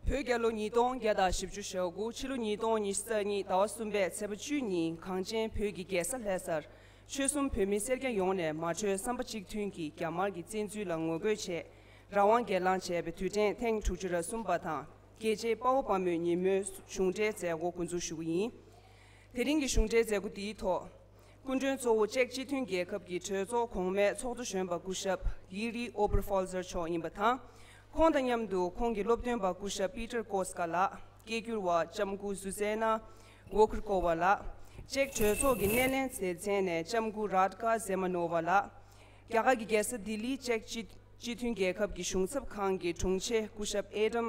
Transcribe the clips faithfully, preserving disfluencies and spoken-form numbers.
བོད་རྒྱལ་ལོ་ཉིས་སྟོང་བརྒྱ་དང་བཞི་བཅུ་ཞེ་དགུ། ཕྱི་ལོ་ཉིས་སྟོང་ཉི་ཤུ་རྩ་གཉིས་ཟླ་བ་གསུམ་པའི་ཚེས་པ་བཅུ་ཉིན་གངས་ཅན་བོད་ཀྱི་རྒྱལ་ས་ལྷ་སར་ཆོལ་གསུམ་བོད་མི་སེར་སྐྱ་ཡོངས་ནས་མ་གྲོས་བསམ་པ་གཅིག་མཐུན་གྱིས་རྒྱ་དམར་གྱི་བཙན་འཛུལ་ལ་ངོ་རྒོལ་ཆེད་རང་དབང་སྒེར་ལངས་བྱས་པའི་དུས་དྲན་ཐེངས་དྲུག་ཅུ་རེ་གསུམ་པ་དང་། རྒྱལ་གཅེས་དཔའ་བོ་དཔའ་མོའི་ཉིན་མོའི་གཞུང་འབྲེལ་མཛད་སྒོ་འགོ་འཛུགས་ཞུ་གི་ཡིན། དེ་རིང་གི་གཞུང་འབྲེལ་མཛད་སྒོ་འདིའི་ཐོག་སྐུ་མགྲོན་གཙོ་བོ་ཅེཀ་སྤྱི་མཐུན་རྒྱལ་ཁབ་ཀྱི་གྲོས་ཚོགས་གོང་མའི་ཚོགས་གཙོ་གཞོན་པ་སྐུ་ཞབས་ཡི་རི་ཨོ་བར་ཧྥོལ་ཛར་མཆོག་ཡིན་པ་དང་། ཁོང་དང་མཉམ་དུ་ཁོང་གི་སློབ་སྟོན་པ་སྐུ་ཞབས་པི་ཏར་ཀོ་སི་ཀ་ལགས། སྐད་སྒྱུར་བ་ལྕམ་སྐུ་ཟུ་ཛེ་ན་ཝོ་ཁུར་ཀོ་ཝ་ལགས། ཅེཀ་གྲོས་ཚོགས་ཀྱི་སྣེ་ལེན་སྡེ་ཚན་ནས་ལྕམ་སྐུ་རཱ་ཏ་ཀ་ཛེ་མ་ནོ་ཝ་ལགས། རྒྱ་གར་གྱི་རྒྱལ་ས་ལྡི་ལི་ཅེཀ་སྤྱི་སྤྱི་མཐུན་རྒྱལ་ཁབ་ཀྱི་གཞུང་ཚབ་ཁང་གི་དྲུང་ཆེ་སྐུ་ཞབས་ཨེ་ཏམ་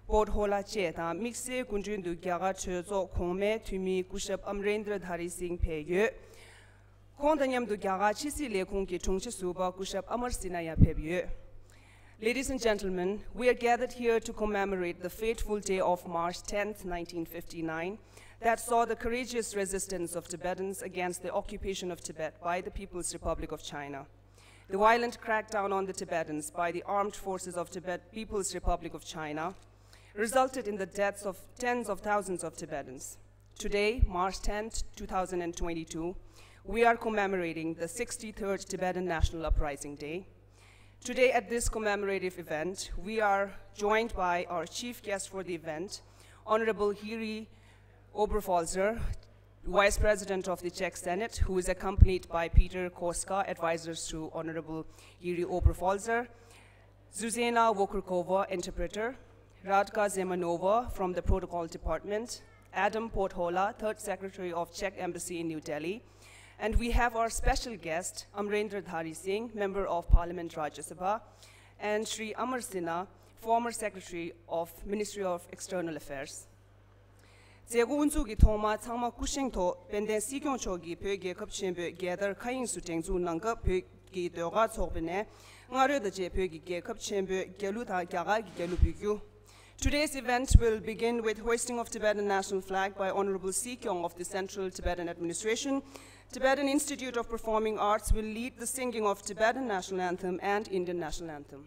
པོར་ཧོ་ལ་བཅས་དང་། དམིགས་བསལ་སྐུ་མགྲོན་དུ་རྒྱ་གར་གྲོས་ཚོགས་གོང་མའི་འཐུས་མི་སྐུ་ཞབས་ཨམ་རེན་དྲ་དྷ་རི་སིང་ཕེབས་ཡོད། ཁོང་དང་མཉམ་དུ་རྒྱ་གར་ཕྱི་སྲིད་ལས་ཁུངས་ཀྱི་དྲུང་ཆེ་ཟུར་པ་སྐུ་ཞབས་ཨ་མར་སི་ན་ཡང་ཕེབས་ཡོད། Ladies and gentlemen, we are gathered here to commemorate the fateful day of March tenth, nineteen fifty-nine, that saw the courageous resistance of Tibetans against the occupation of Tibet by the People's Republic of China. The violent crackdown on the Tibetans by the armed forces of Tibet People's Republic of China resulted in the deaths of tens of thousands of Tibetans. Today, March tenth, two thousand and twenty-two, we are commemorating the sixty-third Tibetan National Uprising Day. Today, at this commemorative event, we are joined by our chief guest for the event, Honorable Yuri Oberpfälzer, Vice President of the Czech Senate, who is accompanied by Peter Koska, advisors to Honorable Yuri Oberpfälzer, Zuzana Vokurkova, interpreter, Radka Zemanova from the Protocol Department, Adam Porthola, Third Secretary of Czech Embassy in New Delhi, and we have our special guest, Amrendra Dhari Singh, Member of Parliament, Rajya Sabha, and Shri Amar Sinha, former Secretary of Ministry of External Affairs. མཛད་སྒོ་དབུ་འཛུགས་ཀྱི་ཐོག་མར་ཚང་མ་སྐུ་བཞེངས་ཐོག་དཔལ་ལྡན་སྲིད་སྐྱོང་མཆོག་གིས་བོད་རྒྱལ་ཁབ་ཆེན་པོའི་རྒྱལ་དར་མཁའ་དབྱིངས་སུ་སྒྲེང་འཛུགས་གནང་སྐབས། བོད་ཀྱི་ཟློས་གར་ཚོགས་པ་ནས་རྔ་རོལ་དང་བཅས་བོད་ཀྱི་རྒྱལ་ཁབ་ཆེན་པོའི་རྒྱལ་གླུ་དང་རྒྱ་གར་གྱི་རྒྱལ་གླུ་འབུལ་རྒྱུ། Today's event will begin with hoisting of Tibetan national flag by Honorable Sii Kyong of the Central Tibetan Administration. Tibetan Institute of Performing Arts will lead the singing of Tibetan national anthem and Indian national anthem.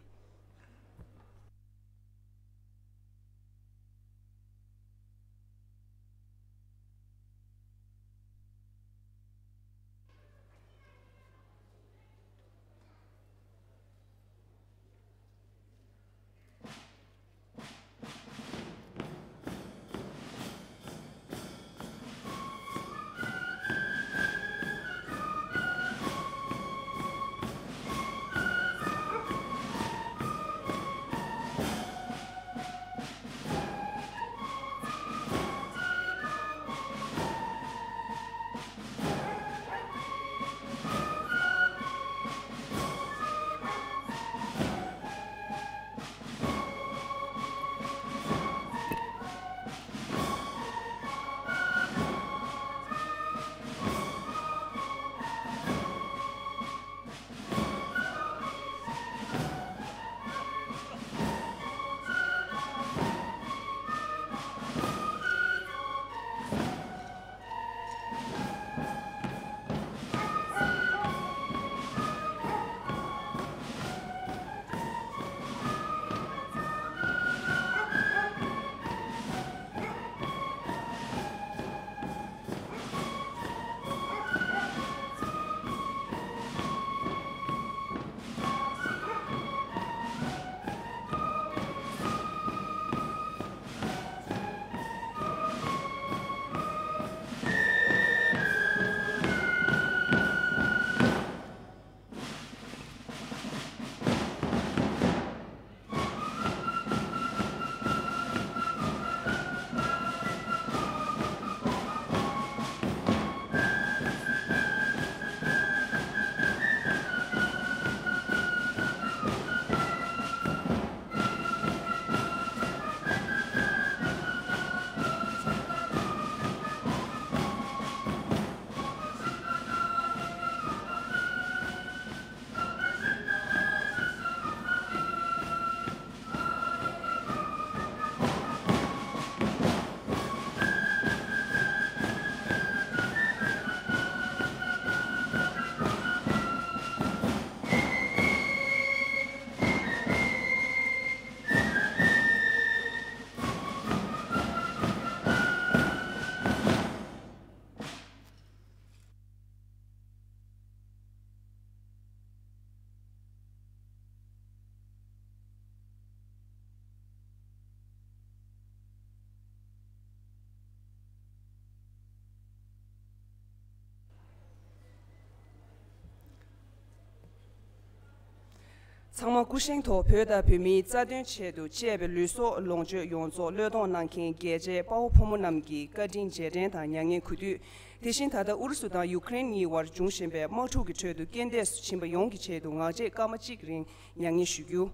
ཚང་མ་སྐུ་བཞེངས་ཐོག་བོད་དང་བོད་མིའི་རྩ་དོན་ཆེད་དུ་གཅེས་པའི་ལུས་སྲོག་ལོངས་སྤྱོད་ཡོངས་རྫོགས་བློས་གཏོང་གནང་མཁན་རྒྱལ་གཅེས་དཔའ་བོ་ཕོ་མོ་རྣམས་ཀྱི་བཀའ་དྲིན་རྗེས་དྲན་དང་མྱ་ངན་གུས་འདུད། དེ་བཞིན་ད་ལྟ་ཨུ་རུ་སུ་དང་ཡུ་ཀེ་རེན་གཉིས་བར་འབྱུང་བཞིན་པའི་དམག་འཁྲུག་གི་ཁྲོད་དུ་རྐྱེན་འདས་སུ་ཕྱིན་པ་ཡོངས་ཀྱི་ཆེད་དུ་ངག་བཅད་སྐར་མ་གཅིག་རིང་མྱ་ངན་ཞུ་རྒྱུ།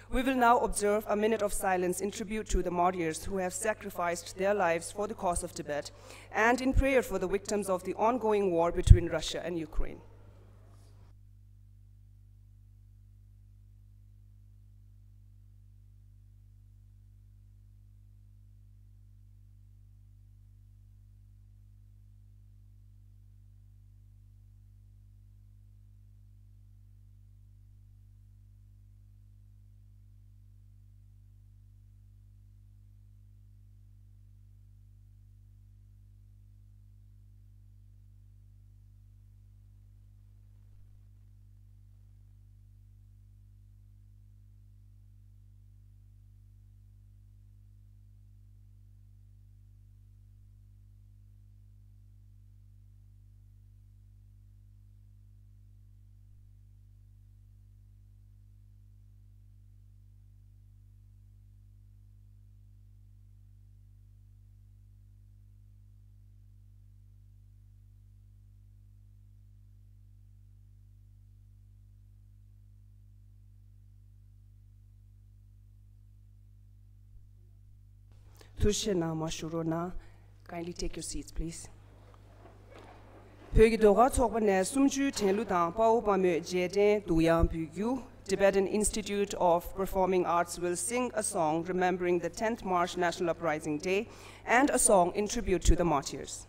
We will now observe a minute of silence in tribute to the martyrs who have sacrificed their lives for the cause of Tibet and in prayer for the victims of the ongoing war between Russia and Ukraine. ཐུགས་རྗེ་གནང་། མར་བཞུགས་རོགས་གནང་། Kindly take your seats, please. བོད་ཀྱི་ཟློས་གར་ཚོགས་པ་ནས་གསུམ་བཅུའི་དྲན་གླུ་དང་དཔའ་བོ་དཔའ་མོས་རྗེས་དྲན་བསྡུ་དབྱངས་འབུལ་རྒྱུ། Tibetan Institute of Performing Arts will sing a song remembering the tenth March National Uprising Day and a song in tribute to the martyrs.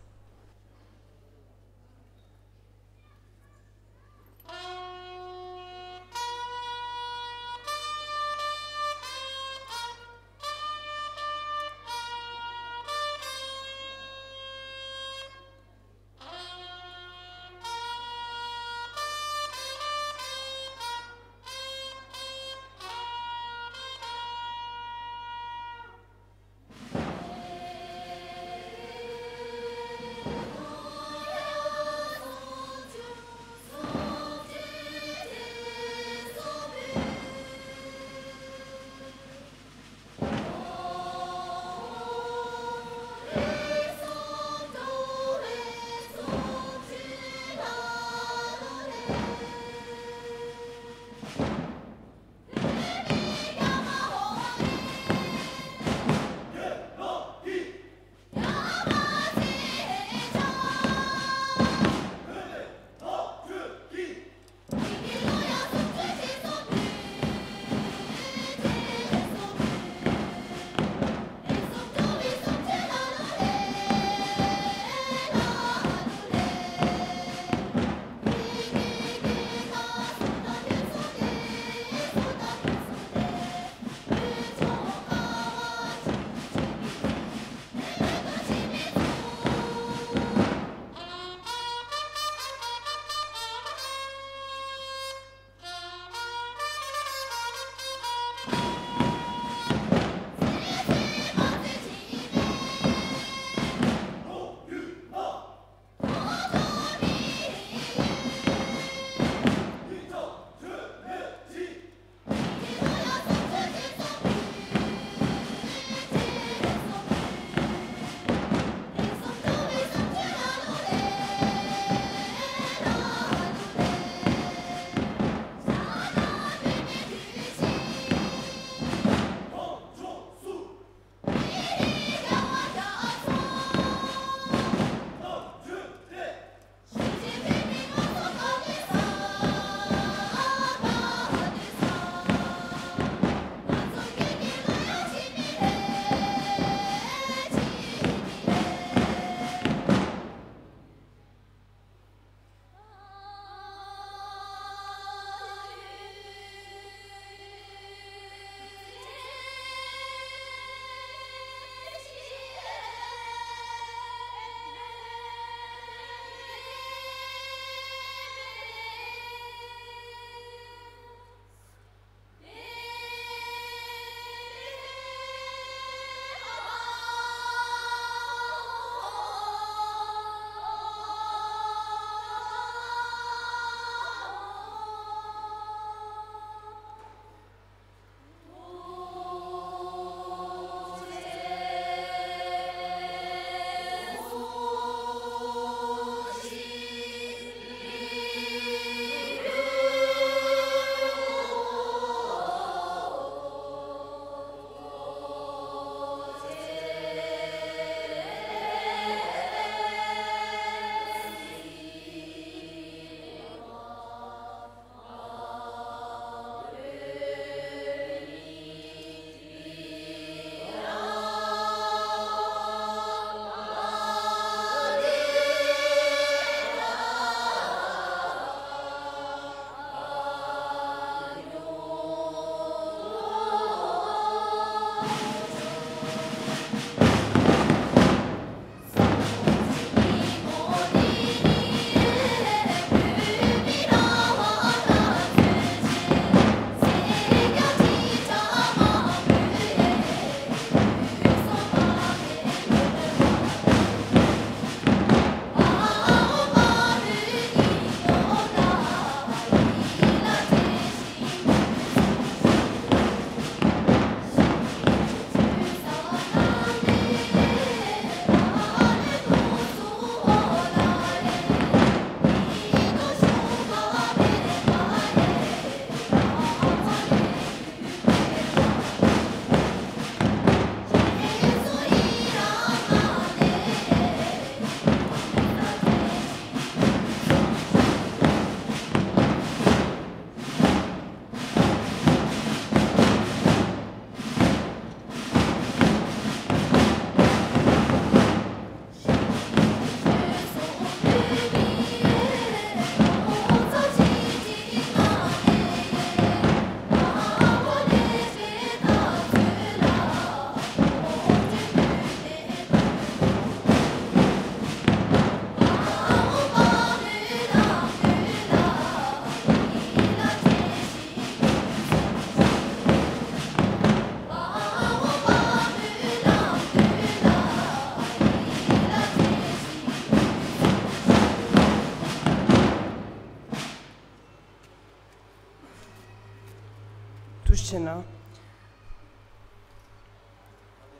ཆེ་གནང་།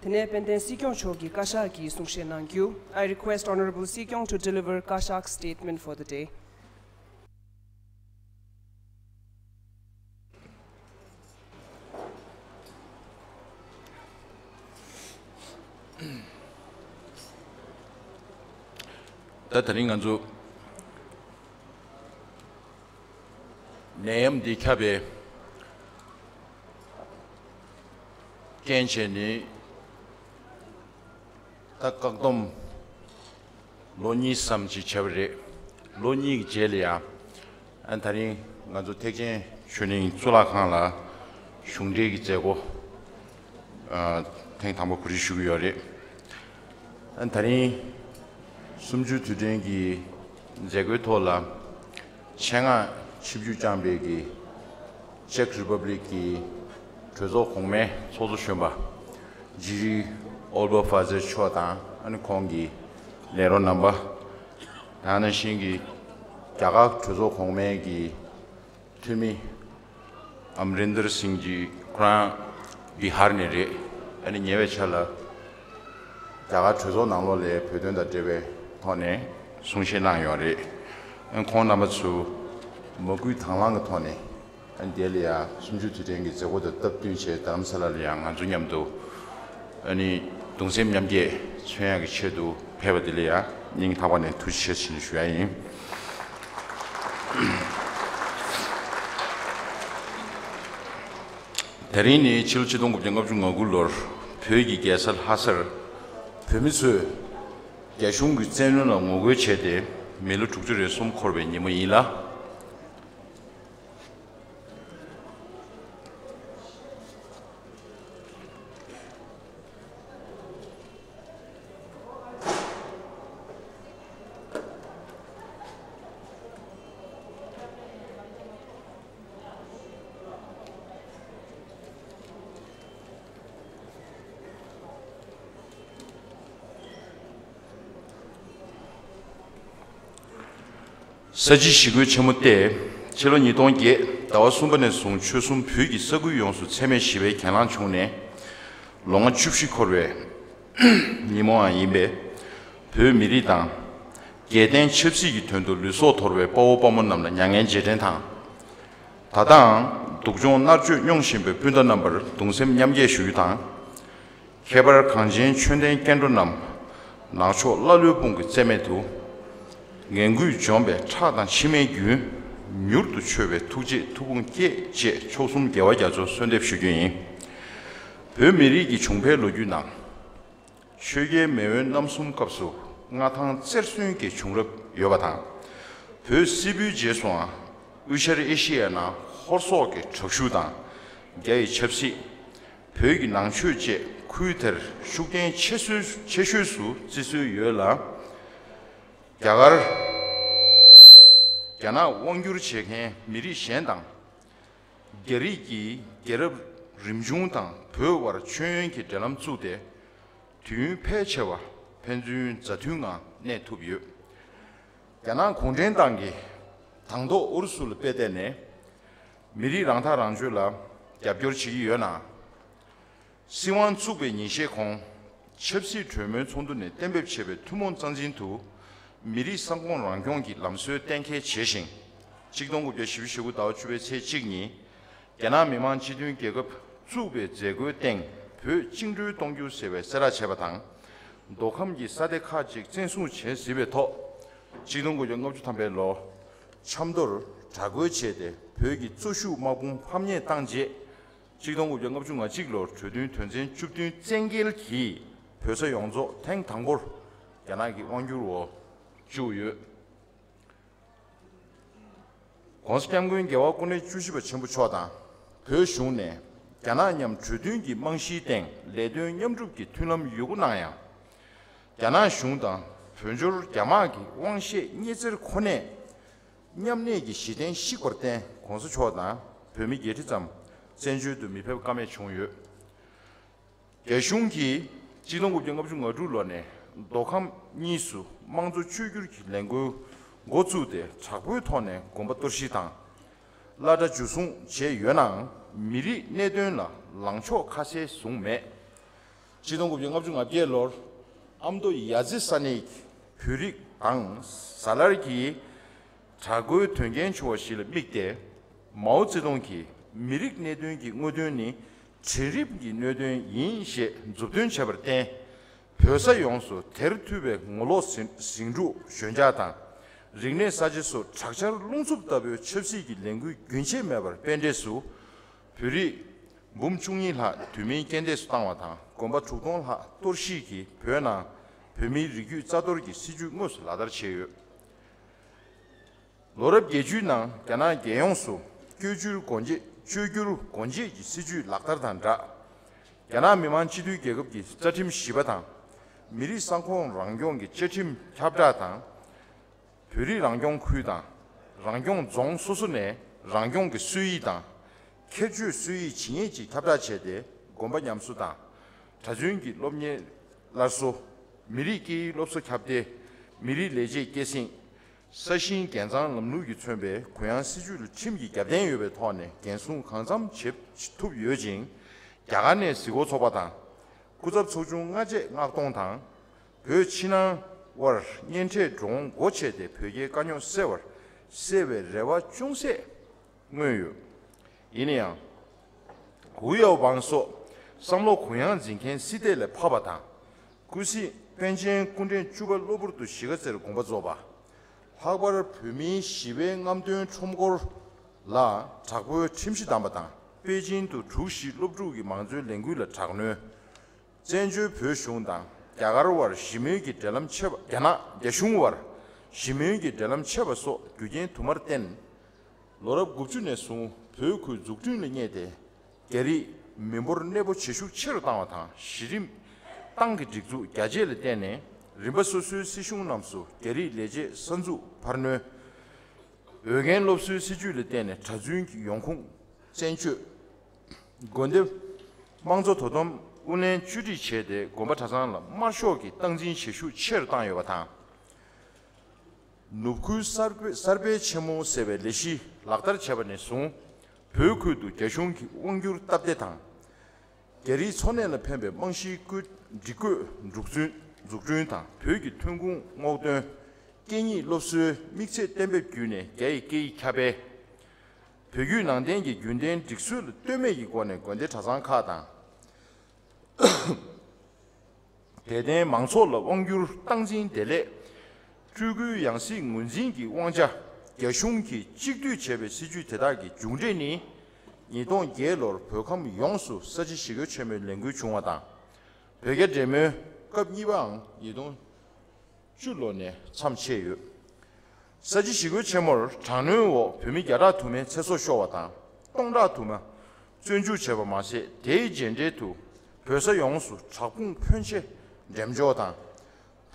དེ་ནས་དཔལ་ལྡན་སྲིད་སྐྱོང་མཆོག་གིས་བཀའ་ཤག་གི་གསུང་བཤད་གནང་རྒྱུ། I request Honorable Sitkyong to deliver Kashak statement for the day. ད་དེ་རིང་ང་ཚོ་ནད་ཡམས་འདི་ཁྱབ་པའི་རྐྱེན་བྱས་ནས། ད་བཀག་སྡོམ་ལོ་གཉིས་ཙམ་ཅིག་བྱས་པ་རེད། ལོ་གཉིས་ཀྱི་རྗེས་ལ་ཡང་ཨ་ད་རིང་ང་ཚོ་ཐེག་ཆེན་ཆོས་གླིང་གཙུག་ལག་ཁང་ལ་གཞུང་འབྲེལ་གྱི་མཛད་སྒོ་ཨ་ཐེངས་དང་པོ་གོ་སྒྲིག་ཞུ་གི་ཡོད་རེད། ཨ་ད་རིང་གསུམ་བཅུའི་དུས་དྲན་གྱི་མཛད་སྒོའི་ཐོག་ལ། ཆེད་མངགས་ཆིབས་བསྒྱུར་བསྐྱངས་པའི་གི་Czech Republic གི་གྲོས་ཚོགས་གོང་མའི་ཚོགས་གཙོ་གཞོན་པ་ཇི་རི་ཨོལ་བྷ་ཕ་ཛེ་མཆོག་དང་། ཨ་ནི་ཁོང་གི་ལས་རོགས་རྣམ་པ། དེ་ནང་བཞིན་གྱི་རྒྱ་གར་གྲོས་ཚོགས་གོང་མའི་གི་འཐུས་མི་ཨམ་རིན་དར་སིང་ཇི། ཁོ་རང་བི་ཧར་ནས་རེད། ཨ་ནི་ཉེ་བའི་ཆར་ལ་རྒྱ་གར་གྲོས་ཚོགས་ནང་ལོགས་ལ་བོད་དོན་དང་འབྲེལ་བའི་ཐོག་ནས་གསུང་བཤད་གནང་ཡོད་རེད། ཨ་ཁོང་རྣམ་པ་ཚོ་མ་བསྐུལ་དང་བླངས་ཀྱི་ཐོག་ནས། ཨ་འདི་ལ་ཡ་གསུམ་བཅུའི་དུས་དྲན་གྱི་མཛད་སྒོ་དང་སྟབས་བསྟུན་བྱས། རྡ་རམ་ས་ལ་ལ་ཡ་ང་ཚོ་མཉམ་དུ་ཨ་ནི་གདུང་སེམས་མཉམ་སྐྱེད་མཚོན་ཡག་གི་ཆེད་དུ་ཕེབས་པ་འདི་ལ་ཡ་སྙིང་ཐག་པ་ནས་ཐུགས་རྗེ་ཆེ་ཞུ་ཡ་ཡིན། དེ་རིང་ནི་ཕྱི་ལོ་ཆིག་སྟོང་དགུ་བརྒྱ་ལྔ་བཅུ་ང་དགུ་ལོར་བོད་ཀྱི་རྒྱལ་ས་ལྷ་སར་བོད་མི་ཚོས་རྒྱ་གཞུང་གི་བཙན་གནོན་ལ་ངོ་རྒོལ་བྱས་ཏེ་མི་ལོ་དྲུག་ཅུ་རེ་གསུམ་འཁོར་བའི་ཉིན་མོ་ཡིན་ལ། ས་བྱི་ཞི་རྒོལ་ཆེན་མོ་སྟེ། ཕྱི་ལོ་ཉིས་སྟོང་བརྒྱད་ཟླ་བ་གསུམ་པ་ནས་བཟུང་ཆོལ་གསུམ་བོད་ཀྱི་ས་ཁུལ་ཡོངས་སུ་འཚེ་མེད་ཞི་བའི་གྱེན་ལངས་བྱུང་ནས་ལོ་ལྔ་བཅུ་བཞི་འཁོར་བའི་ཉིན་མོའང་ཡིན་པས། བོད་མི་རིགས་དང་རྒྱལ་བསྟན་ཆབ་སྲིད་ཀྱི་དོན་དུ་ལུས་སྲོག་དོར་བའི་དཔའ་བོ་དཔའ་མོ་རྣམས་ལ་མྱ་ངན་རྗེས་དྲན་དང་། ད་ལྟའང་སྡུག་སྦྱོང་མནར་གཅོད་མྱོང་བཞིན་པའི་སྤུན་ཟླ་རྣམ་པར་གདུང་སེམས་མཉམ་སྐྱེད་ཞུ་རྒྱུ་དང་། ཁྱད་པར་གངས་ཅན་ཆོས་ལྡན་སྐྱེ་འགྲོ་རྣམས། ནག་ཕྱོགས་ཀླ་ཀློའི་དཔུང་གིས་རྩད་མེད་དུ། ངན་དགུས་འཇོམས་པའི་ཁྲག་དང་མཆི་མའི་རྒྱུན། མྱུར་དུ་ཆོད་པའི་ཐུགས་རྗེས་ཐུགས་དགོངས་བསྐྱེད་ཅེས་མཆོག་གསུམ་རྒྱལ་བ་རྒྱ་མཚོར་གསོལ་འདེབས་ཞུ་རྒྱུ་ཡིན། བོད་མི་རིགས་ཀྱི་བྱུང་འཕེལ་ལོ་རྒྱུས་ནང་། ཆོས་རྒྱལ་མེས་དབོན་རྣམ་གསུམ་སྐབས་སུ་མངའ་ཐང་རྩེར་སོན་གྱི་བྱུང་རབས་ཡོད་པ་དང་། བོད་སིལ་བུའི་རྗེས་སུའང་དབུས་ཤར་ཨེ་ཤི་ཡའི་ནང་ཧོར་སོག་གི་དྲག་ཤུགས་དང་། རྒྱ་ཡི་ཆབ་སྲིད། བོད་ཀྱི་ནང་ཆོས་བཅས་ཁུལ་དེར་ཤུགས་རྐྱེན་ཆེ་ཤོས་ཆེ་ཤོས་སུ་བརྩི་སྲོལ་ཡོད་ལ། རྒྱ་གར། རྒྱ་ནག་དབང་བསྒྱུར་བྱེད་མཁན་མི་རིགས་གཞན་དང་། རྒྱ་རིགས་ཀྱི་རྒྱལ་རབས་རིམ་བྱུང་དང་བོད་དབར་མཆོད་ཡོན་གྱི་འབྲེལ་ལམ་བཙུགས་ཏེ། དུས་ཡུན་ཕལ་ཆེ་བ་ཕན་ཚུན་མཛའ་མཐུན་ངང་གནས་ཐུབ་ཡོད། རྒྱ་ནག་གུང་ཁྲན་ཏང་གིས་དང་ཐོག་ཨུ་རུ་སུ་ལ་དཔེ་བལྟས་ནས། མི་རིགས་རང་ཐག་རང་གཅོད་ལ་རྒྱབ་སྐྱོར་བྱེད་ཀྱི་ཡོད་ན། སྲིད་དབང་བཙུགས་པའི་ཉིན་ཤས་གོང་། ཆབ་སྲིད་གྲོས་མོལ་ཚོགས་འདུ་ནས་གཏན་འབེབས་བྱས་པའི་ཐུན་མོང་རྩ་འཛིན་དུ། མི་རིགས་ས་ཁོངས་རང་སྐྱོང་གི་ལམ་སྲོལ་གཏན་འཁེལ་བྱས་ཤིང་། ཆིག་སྟོང་དགུ་བརྒྱ་བཞི་བཅུ་ཞེ་དགུ་ཟླ་བ་བཅུ་པའི་ཚེས་གཅིག་ཉིན། རྒྱ་ནག་མི་དམངས་སྤྱི་མཐུན་རྒྱལ་ཁབ་བཙུགས་པའི་མཛད་སྒོའི་སྟེང་བོད་བཅིངས་འགྲོལ་གཏོང་རྒྱུ་ཟེར་བའི་གསལ་བསྒྲགས་བྱས་པ་དང་། མདོ་ཁམས་ཀྱི་ས་སྡེ་ཁག་ཅིག་བཙན་བཟུང་བྱས་ཟིན་པའི་ཐོག་ཆིག་སྟོང་དགུ་བརྒྱ་ལྔ་བཅུ་ཐམ་པའི་ལོ། ཆབ་མདོར་དྲག་རྒོལ་བྱས་ཏེ་བོད་ཀྱི་གཙོ་ཤུགས་དམག་དཔུང་ཕམ་ཉེས་བཏང་རྗེས། ཆིག་སྟོང་དགུ་བརྒྱ་ལྔ་བཅུ་ང་གཅིག་ལོར་གྲོས་མཐུན་དོན་ཚན་བཅུ་བདུན་བཙན་འགེལ་གྱིས་བོད་ས་ཡོངས་རྫོགས་ཐེངས་དང་པོར་རྒྱ་ནག་གི་དབང་སྒྱུར་འོག་བཅུག་ཡོད། ༸གོང་ས་༸སྐྱབས་མགོན་རྒྱལ་བ་སྐུ་ཕྲེང་བཅུ་བཞི་པ་ཆེན་པོ་མཆོག་དང་། བོད་གཞུང་ནས་རྒྱ་ནག་མཉམ་གྲོས་མཐུན་གྱི་རྨང་གཞིའི་སྟེང་ལས་དོན་མཉམ་སྒྲུབ་ཀྱི་མཐུན་ལམ་ཡོད་རྒུ་གནང་ཡང་། རྒྱ་ནག་གཞུང་དང་བོད་འབྱོར་རྒྱ་དམག་གི་དབང་ཤེད་རྙེད་འཚེར་ཁོ་ནས། མཉམ་གནས་ཀྱི་གཞི་རྟེན་བཤིག་པར་བརྟེན། ༸གོང་ས་མཆོག་དང་བོད་མི་བརྒྱད་ཁྲི་ཙམ་བཙན་བྱོལ་དུ་མི་ཕེབས་ཀ་མེད་བྱུང་ཡོད། རྒྱ་གཞུང་གིས་ཆིག་སྟོང་དགུ་བརྒྱ་ལྔ་བཅུ་ང་དྲུག་ལོ་ནས་མདོ་ཁམས་གཉིས་སུ་དམངས་གཙོ་བཅོས་བསྒྱུར་གྱི་ལས་འགུལ་འགོ་བཙུགས་ཏེ། དྲག་པོའི་ཐོག་ནས་དགོན་པ་གཏོར་བཤིག་དང་། བླ་གྲྭ་འཇུ་བཟུང་བྱས་ཡོད་ནའང་ མི་རིགས་གནད་དོན་ལ་ལངས་ཕྱོགས་ཁ་གསལ་བཟུང་མེད། ཆིག་སྟོང་དགུ་བརྒྱ་ལྔ་བཅུ་ང་བརྒྱད་ལོར་ཨ་མདོ་ཡ་རྩེ་ས་གནས་ཀྱི་བོད་རིགས་དང་ཟ་ལར་གྱི་དྲག་རྒོལ་དོན་རྐྱེན་བྱུང་བ་ཞིག་ལ་དམིགས་ཏེ། མའོ་ཙེ་ཏུང་གིས་མི་རིགས་གནད་དོན་གྱི་དངོས་དོན་ནི་གྲལ་རིམ་གྱི་གནད་དོན་ཡིན་ཞེས་མཛུབ་སྟོན་བྱས་པར་བརྟེན། བོད་ས་ཡོངས་སུ་དེར་མཐུད་པའི་ངོ་ལོག་ཟིང་ཟིང་འཁྲུག་ཞོད་འཇགས་དང་། རིག་གནས་གསར་བརྗེ་སོགས་དྲག་ཆར་རླུང་འཚུབ་ལྟ་བུའི་ཆབ་སྲིད་ཀྱི་ལས་འགུལ་རྒྱུན་ཆད་མེད་པར་སྤེལ་འབྲས་སུ། བོད་རིགས་འབུམ་བཅུ་གཉིས་ལྷག་དུས་མིན་རྐྱེན་འདས་སུ་བཏང་བ་དང་། དགོན་པ་དྲུག་སྟོང་ལྷག་གཏོར་བཤིག་གིས་བོད་ནང་བོད་མིའི་རིགས་རྒྱུད་རྩ་གཏོར་གྱི་སྲིད་བྱུས་དངོས་སུ་ལག་བསྟར་བྱས་ཡོད། ལོ་རབས་བརྒྱད་ཅུའི་ནང་རྒྱ་ནག་རྒྱལ་ཡོངས་སུ་བཅོས་བསྒྱུར་སྒོ་འབྱེད་བཅོས་བསྒྱུར་སྒོ་འབྱེད་ཀྱི་སྲིད་བྱུས་ལག་བསྟར་དང་སྦྲགས། རྒྱ་ནག་མི་དམངས་སྤྱི་མཐུན་རྒྱལ་ཁབ་ཀྱི་རྩ་ཁྲིམས་བཞི་པ་དང་། མི་རིགས་ས་ཁོངས་རང་སྐྱོང་གི་བཅའ་ཁྲིམས་ཁྱབ་བསྒྲགས་དང་། བོད་རིགས་རང་སྐྱོང་ཁུལ་དང་། རང་སྐྱོང་རྫོང་སོ་སོ་ནས་རང་སྐྱོང་གི་སྲོལ་ཡིག་དང་། ཁྱད་ཆོས་སྲོལ་ཡིག་ཇི་སྙེད་ཅིག་ཁྱབ་བསྒྲགས་བྱས་ཏེ། དགོན་པ་ཉམས་གསོ་དང་། གྲྭ་བཙུན་གྱི་སློབ་གཉེར་སླར་གསོ། མི་རིགས་སྐད་ཡིག་སློབ་གསོ་ཁྱབ་གདལ། མི་རིགས་ལས་བྱེད་སྐྱེད་སྲིང་། ས་ཞིང་འགན་གཙང་ལམ་ལུགས་ཀྱིས་མཚོན་པའི་གུ་ཡངས་སྲིད་བྱུས་ལ་ཁྲིམས་ཀྱི་རྒྱབ་རྟེན་ཡོད་པའི་ཐོག་ནས་འགན་སྲུང་གང་འཚམ་བྱེད་ཐུབ་ཡོད་ཅིང་། རྒྱ་གར་ནས་གཟིགས་སྐོར་ཚོགས་པ་དང་། སྐུ་ཚབ་ཚོགས་ཆུང་ལྔ་བཅས་མངགས་གཏོང་དང་། བོད་ཕྱི་ནང་དབར་གཉེན་འཕྲད་འགྲོ་འོང་སྒོ་ཕྱེ་སྟེ། བོད་རྒྱའི་དཀའ་རྙོག་སེལ་བར་སེལ་བའི་རེ་བ་ཅུང་ཟད་མངོན་ཡོད། ཡིན་ན་ཡང་། ཧུའུ་ཡའོ་པང་སོགས་བསམ་བློ་གུ་ཡངས་འཛིན་མཁན་སྲིད་སྡེ་ལས་ཕབ་པ་དང་། ཀུན་གཟིགས་པཎ་ཆེན་སྐུ་ཕྲེང་བཅུ་པ་གློ་བུར་དུ་གཞིས་ཀ་རྩེར་དགོངས་པ་རྫོགས་པ། ལྷག་པར་བོད་མིའི་ཞི་བའི་རྔམ་སྟོན་ཁྲོམ་སྐོར་ལ་དྲག་པོའི་ཁྲིམས་གཞི་བསྡམས་པ་དང་། པེ་ཅིན་དུ་དྲུག་བཞི་སློབ་ཕྲུག་གི་མང་གཙོའི་ལས་འགུལ་ལ་དྲག་གནོན། བཙན་བྱོལ་བོད་གཞུང་དང་རྒྱ་གར་བར་ཞི་མོལ་གྱི་འབྲེལ་ལམ་ཆད་པ། རྒྱ་ནག་རྒྱ་གཞུང་བར་ཞི་མོལ་གྱི་འབྲེལ་ལམ་ཆད་པ་སོགས་རྒྱུ་རྐྱེན་དུ་མར་བརྟེན། ལོ་རབས་དགུ་བཅུ་ནས་བཟུང་བོད་ཁུལ་འཛུགས་སྐྲུན་ལ་བསྙད་དེ། རྒྱ་རིགས་མི་འབོར་གནས་སྤོ་བྱེད་ཤུགས་ཆེ་རུ་བཏང་བ་དང་། གཞི་རིམ་ཏང་གི་སྒྲིག་འཛུགས་རྒྱ་བསྐྱེད་ལ་བརྟེན་ནས། རིམ་པ་སོ་སོའི་སྲིད་གཞུང་རྣམས་སུ་རྒྱ་རིགས་ལས་བྱེད་གསར་འཛུགས་འཕར་སྣོན། འོས་འགན་སློབ་གསོའི་སྲིད་བྱུས་ལ་བརྟེན་ནས་གྲྭ་བཙུན་གྱི་ཡོང་ཁུངས་བཙན་བཅོས། དགོན་སྡེ་དམངས་གཙོ་དོ་དམ་དབུ་ལེན་བཅོས་སྒྲིག་བྱས་ཏེ། དགོན་པ་གྲྭ་ཚང་ལ་དམར་ཤོག་གི་སྟངས་འཛིན་བྱེད་ཤུགས་ཆེ་རུ་བཏང་ཡོད་པ་དང་། ནུབ་ཁུལ་གསར་སྤེལ་གསར་སྤེལ་ཆེན་མོ་ཟེར་བའི་ལས་གཞི་ལག་བསྟར་བྱས་པ་ནས་བཟུང་། བོད་ཁུལ་དུ་རྒྱ་གཞུང་གི་དབང་སྒྱུར་སྟབས་བདེ་དང་། རྒྱ་རིགས་འཚོ་གནས་ལ་ཕན་པའི་རྨང་གཞིའི་བཀོད་སྒྲིག་བཀོད་འཛུགས་སྐྲུན་འཛུགས་སྐྲུན་དང་། བོད་ཀྱི་ཐོན་ཁུངས་སྔོག་འདོན། སྐད་གཉིས་སློབ་གསོའི་དམིགས་ཚད་གཏན་འབེབས་བརྒྱུད་ནས། རྒྱ་ཡི་སྐད་ཡིག་ཁྱབ་སྤེལ། བོད་བརྒྱུད་ནང་བསྟན་གྱི་རྒྱུན་ལྡན་སྒྲིག་སྲོལ་ལ་ལྟོས་མེད་ཀྱི་སྒོ་ནས་དགོན་སྡེ་གྲྭ་ཚང་ཁག་དང་། དད་ལྡན་མང་ཚོགས་ལ་དབང་སྒྱུར་སྟངས་འཛིན་བདེ་ལེགས། སྤྲུལ་སྐུའི་ཡང་སྲིད་ངོས་འཛིན་གྱི་དབང་ཆ་རྒྱ་གཞུང་གིས་གཅིག་སྡུད་བྱས་པའི་སྲིད་བྱུས་དེ་དག་གི་མཇུག་འབྲས་ནི། ཉིས་སྟོང་བརྒྱད་ལོར་བོད་ཁམས་ཡོངས་སུ་ས་བྱི་ཞི་རྒོལ་ཆེན་མོའི་ལས་འགུལ་བྱུང་བ་དང་། བོད་རྒྱ་འབྲེལ་མོལ་སྐབས་གཉིས་པའང་ཉིས་སྟོང་བཅུ་ལོ་ནས་མཚམས་ཆད་ཡོད། ས་བྱི་ཞི་རྒོལ་ཆེན་མོར་དྲག་གནོན་འོག་བོད་མི་བརྒྱ་ཕྲག་དུ་མའི་ཚེ་སྲོག་ཤོར་བ་དང་། སྟོང་ཕྲག་དུ་མ་བཙོན་འཇུག་བྱས་པ་མ་ཟད། དེའི་རྗེས་འབྲེལ་དུ་བོད་ས་ཡོངས་སུ་དྲག་དཔུང་ཕོན་ཆེ་འགྲེམས་འཇོག་དང་།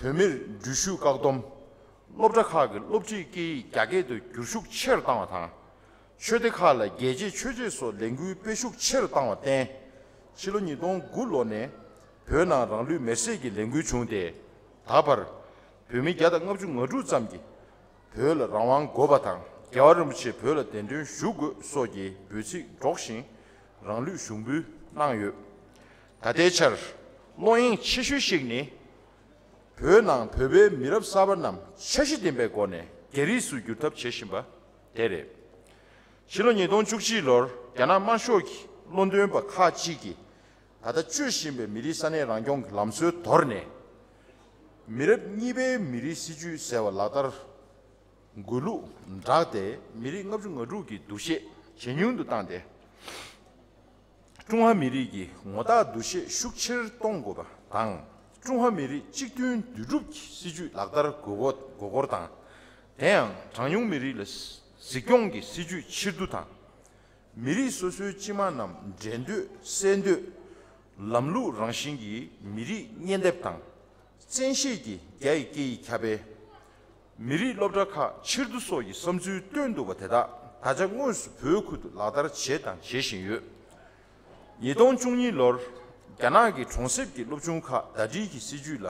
བོད་མིར་འགྲུལ་བཞུད་བཀག་སྡོམ། སློབ་གྲྭ་ཁག་གི་སློབ་ཁྲིད་སྐད་ཡིག་རྒྱ་སྐད་དུ་བསྒྱུར་ཤུགས་ཆེ་རུ་བཏང་བ་དང་། ཆོས་སྡེ་ཁག་ལ་རྒྱལ་གཅེས་ཆོས་གཅེས་སོགས་ལས་འགུལ་སྤེལ་ཤུགས་ཆེ་རུ་བཏང་བར་བརྟེན། ཕྱི་ལོ་ཉིས་སྟོང་དགུ་ལོ་ནས་བོད་ནང་རང་ལུས་མེར་སྲེག་གི་ལས་འགུལ་བྱུང་སྟེ། ད་བར་བོད་མི་བརྒྱ་དང་ལྔ་བཅུ་ང་དྲུག་ཙམ་གྱིས་བོད་ལ་རང་དབང་དགོས་པ་དང་། རྒྱལ་བ་རིན་པོ་ཆེ་བོད་ལ་གདན་འདྲེན་ཞུ་དགོས་སོགས་ཀྱི་འབོད་ཚིག་སྒྲོག་བཞིན་རང་ལུས་ཞུགས་འབུལ་གནང་ཡོད། ད་ལྟའི་ཆར་བློ་གཡེང་ཆེ་ཤོས་ཤིག་ནི། བོད་ནང་བོད་པའི་མི་རབས་གསར་པ་རྣམས་འཆར་གཞི་ལྡན་པའི་སྒོ་ནས་རྒྱ་རིགས་སུ་བསྒྱུར་ཐབས་བྱེད་བཞིན་པ་དེ་རེད། ཕྱི་ལོ་ཉིས་སྟོང་བཅུ་གཅིག་ལོར་རྒྱ་ནག་དམར་ཤོག་གི་བློ་འདོན་པ་ཁག་ཅིག་གིས། ད་ལྟ་སྤྱོད་བཞིན་པའི་མི་རིགས་ས་གནས་རང་སྐྱོང་གི་ལམ་སྲོལ་དོར་ནས། མི་རབས་གཉིས་པའི་མི་རིགས་སྲིད་བྱུས་ཟེར་བ་ལག་བསྟར་དགོས་ལུགས་བསྒྲགས་ཏེ། མི་རིགས་ལྔ་བཅུ་ང་དྲུག་གི་འདུ་ཤེས་ཇེ་ཉུང་དུ་བཏང་སྟེ། ཀྲུང་ཧྭ་མི་རིགས་ཀྱི་ངོ་རྟགས་འདུ་ཤེས་ཤུགས་ཆེར་གཏོང་དགོས་པ་དང་། ཀྲུང་ཧྭ་མི་རིགས་གཅིག་མཐུན་འདུས་གྲུབ་ཀྱི་སྲིད་བྱུས་ལག་བསྟར་དགོས་སྐོར་དགོས་སྐོར་དང་། དེ་ཡང་གྲངས་ཉུང་མི་རིགས་ལ་གཟིགས་སྐྱོང་གི་སྲིད་བྱུས་ཕྱིར་བསྡུ་དང་། མི་རིགས་སོ་སོའི་སྤྱི་དམངས་རྣམས་འབྲེལ་མཐུད་གསལ་མཐུད། ལམ་ལུགས་རང་བཞིན་གྱི་མི་རིགས་གཉེན་སྡེབ་དང་། བཙན་ཤེད་ཀྱིས་རྒྱ་ཡི་སྐད་ཡིག་ཁྱབ་སྤེལ། མི་རིགས་སློབ་གྲྭ་ཁག་ཕྱིར་བསྡུ་སོགས་ཀྱི་བསམ་ཚུལ་བཏོན་འདུག་པ་དེ་དག་ད་ཆ་དངོས་སུ་བོད་ཁུལ་དུ་ལག་བསྟར་བྱས་དང་བྱེད་བཞིན་ཡོད། ཉིས་སྟོང་བཅུ་གཉིས་ལོར་རྒྱ་ནག་གི་གྲོང་གསེབ་ཀྱི་སློབ་ཆུང་ཁག་ཟླ་སྒྲིལ་གྱི་སྲིད་བྱུས་ལ་